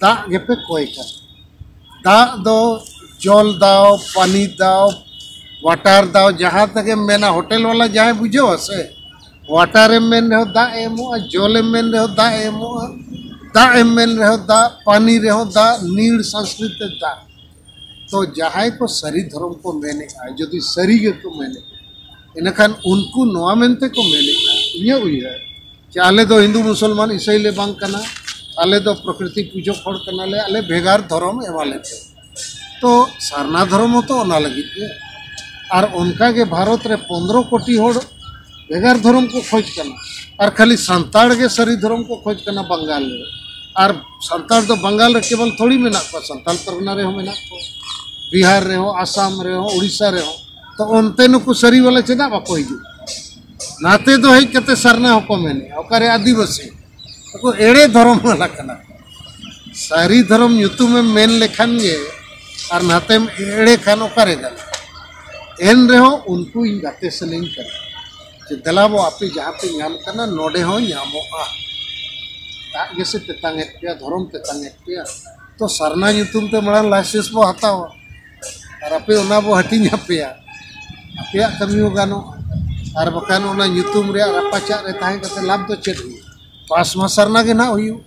ᱫᱟᱜ ᱜᱮᱯᱮ ᱠᱚᱭ ᱠᱟᱱᱟ᱾ ᱫᱟᱜ ᱫᱚ ᱡᱚᱞ ᱫᱟᱣ, ᱯᱟᱱᱤ ᱫᱟᱣ, ᱣᱟᱴᱟᱨ ᱫᱟᱣ, ᱡᱟᱦᱟᱸ ᱛᱮᱜᱮᱢ ᱢᱮᱱᱟ, ᱦᱳᱴᱮᱞ ᱵᱟᱞᱟ ᱡᱟᱦᱟᱸᱭ ᱵᱩᱡᱷᱟᱹᱣᱟ ᱥᱮ, ᱚᱣᱟᱴᱟᱨ ᱮᱢ ᱢᱮᱱ ᱨᱮᱦᱚᱸ ᱫᱟᱜ ᱮ ᱮᱢᱚᱜᱼᱟ, ᱡᱚᱞ ᱮᱢ ᱢᱮᱱ ᱨᱮᱦᱚᱸ ᱫᱟᱜ ᱮ ᱮᱢᱚᱜᱼᱟ, ᱫᱟᱜ ᱮᱢ ᱢᱮᱱ ᱨᱮᱦᱚᱸ ᱫᱟᱜ, ᱯᱟᱱᱤ ᱨᱮᱦᱚᱸ ᱫᱟᱜ, ᱱᱤᱲ ᱥᱚᱝᱥᱠᱨᱤᱛ ᱛᱮ ᱫᱟᱜ᱾ ᱛᱚ ᱡᱟᱦᱟᱸᱭ ᱠᱚ ᱥᱟᱹᱨᱤ ᱫᱷᱚᱨᱚᱢ ᱠᱚ ᱢᱮᱱᱮᱫᱼᱟ, ᱡᱩᱫᱤ ᱥᱟᱹᱨᱤ ᱜᱮᱠᱚ ᱢᱮᱱᱮᱫᱼᱟ, ᱤᱱᱟᱹᱠᱷᱟᱱ ᱩᱱᱠᱩ ᱱᱚᱣᱟ ᱢᱮᱱᱛᱮ ᱠᱚ ᱢᱮᱱᱮᱫᱼᱟ, ᱤᱧᱟᱹᱜ ᱩᱭᱦᱟᱹᱨ, ᱡᱮ ᱟᱞᱮ ᱫᱚ ᱦᱤᱱᱫᱩ ᱢᱩᱥᱚᱞᱢᱟᱱ ᱤᱥᱟᱹᱭ ᱞᱮ ᱵᱟᱝ ᱠᱟᱱᱟ, ᱟᱞᱮ ᱫᱚ ᱯᱨᱚᱠᱨᱤᱛᱤ ᱯᱩᱡᱚᱠ ᱦᱚᱲ ᱠᱟᱱᱟᱞᱮ, ᱟᱞᱮ ᱵᱷᱮᱜᱟᱨ ᱫᱷᱚᱨᱚᱢ ᱮᱢᱟ ᱞᱮ ᱯᱮ᱾ ᱛᱚ ᱥᱟᱨᱱᱟ ᱫᱷᱚᱨᱚᱢ ᱦᱚᱸᱛᱚ ᱚᱱᱟ ᱞᱟᱹᱜᱤᱫ ᱜᱮ᱾ ᱟᱨ ᱚᱱᱠᱟ ᱜᱮ ᱵᱷᱟᱨᱚᱛ ᱨᱮ ᱯᱚᱱᱫᱽᱨᱚ ᱠᱳᱴᱤ ᱦᱚᱲ ᱵᱷᱮᱜᱟᱨ ᱫᱷᱚᱨᱚᱢ ᱠᱚ ᱠᱷᱚᱡᱽ ᱠᱟᱱᱟ, ᱟᱨ ᱠᱷᱟᱹᱞᱤ ᱥᱟᱱᱛᱟᱲ ᱜᱮ ᱥᱟᱹᱨᱤ ᱫᱷᱚᱨᱚᱢ ᱠᱚ ᱠᱷᱚᱡᱽ ᱠᱟᱱᱟ ᱵᱟᱝᱜᱟᱞ ᱨᱮ᱾ ᱟᱨ ᱥᱟᱱᱛᱟᱲ ᱫᱚ ᱵᱟᱝᱜᱟᱞ ᱨᱮ ᱠᱮᱵᱚᱞ ᱛᱷᱚᱲᱤ ᱢᱮᱱᱟᱜ ᱠᱚᱣᱟ, ᱥᱟᱱᱛᱟᱲ ᱯᱟᱨᱜᱟᱱᱟ ᱨᱮᱦᱚᱸ ᱢᱮᱱᱟᱜ ᱠᱚᱣᱟ, ᱵᱤᱦᱟᱨ ᱨᱮᱦᱚᱸ, ᱟᱥᱟᱢ ᱨᱮᱦᱚᱸ, ᱩᱲᱤᱥᱥᱟ ᱨᱮᱦᱚᱸ᱾ ᱛᱚ ᱚᱱᱛᱮ ᱱᱩᱠᱩ ᱥᱟᱹᱨᱤ ᱵᱟᱞᱟ ᱪᱮᱫᱟᱜ ᱵᱟᱠᱚ ᱦᱤᱡᱩᱜ? ᱱᱟᱛᱮ ᱫᱚ ᱦᱮᱡ ᱠᱟᱛᱮ ᱥᱟᱨᱱᱟ ᱦᱚᱸᱠᱚ ᱢᱮᱱᱮᱜᱼᱟ, ᱚᱠᱟᱨᱮ ᱟᱹᱫᱤᱵᱟᱹᱥᱤ? ᱱᱩᱠᱩ ᱮᱲᱮ ᱫᱷᱚᱨᱚᱢ ᱵᱟᱞᱟ ᱠᱟᱱᱟ ᱠᱚ᱾ ᱥᱟᱹᱨᱤ ᱫᱷᱚᱨᱚᱢ ᱧᱩᱛᱩᱢᱮᱢ ᱢᱮᱱ ᱞᱮᱠᱷᱟᱱ ᱜᱮ ᱟᱨ ᱱᱟᱛᱮᱢ ᱮᱲᱮ ᱠᱷᱟᱱ ᱚᱠᱟᱨᱮ ᱜᱟᱱᱚᱜᱼᱟ? ᱮᱱ ᱨᱮᱦᱚᱸ ᱩᱱᱠᱩ ᱤᱧ ᱜᱟᱛᱮ ᱥᱟᱱᱟᱧ ᱠᱟᱱᱟ ᱡᱮ ᱫᱮᱞᱟ ᱵᱚ, ᱟᱯᱮ ᱡᱟᱦᱟᱸ ᱯᱮ ᱧᱟᱢ ᱠᱟᱱᱟ ᱱᱚᱰᱮ ᱦᱚᱸ ᱧᱟᱢᱚᱜᱼᱟ᱾ ᱫᱟᱜ ᱜᱮᱥᱮ ᱛᱮᱛᱟᱝ ᱮᱫ ᱯᱮᱭᱟ, ᱫᱷᱚᱨᱚᱢ ᱛᱮᱛᱟᱝ ᱮᱫ ᱯᱮᱭᱟ, ᱛᱚ ᱥᱟᱨᱱᱟ ᱧᱩᱛᱩᱢ ᱛᱮ ᱢᱟᱲᱟᱝ ᱞᱟᱭᱥᱮᱱᱥ ᱵᱚ ᱦᱟᱛᱟᱣᱟ, ᱟᱨ ᱟᱯᱮ ᱚᱱᱟ ᱵᱚ ᱦᱟᱹᱴᱤᱧ ᱟᱯᱮᱭᱟ, ᱟᱯᱮᱭᱟᱜ ᱠᱟᱹᱢᱤ ᱦᱚᱸ ᱜᱟᱱᱚᱜᱼᱟ᱾ ᱟᱨ ᱵᱟᱠᱷᱟᱱ ᱚᱱᱟ ᱧᱩᱛᱩᱢ ᱨᱮᱭᱟᱜ ᱨᱟᱯᱟᱪᱟᱜ ᱨᱮ ᱛᱟᱦᱮᱸ ᱠᱟᱛᱮ ᱞᱟᱵᱷ ᱫᱚ ᱪᱮᱫ ᱦᱩᱭᱩᱜᱼᱟ? ᱯᱟᱥ ᱢᱟ ᱥᱟᱨᱱᱟ ᱜᱮ ᱱᱟᱦᱟᱜ ᱦᱩᱭᱩᱜᱼᱟ᱾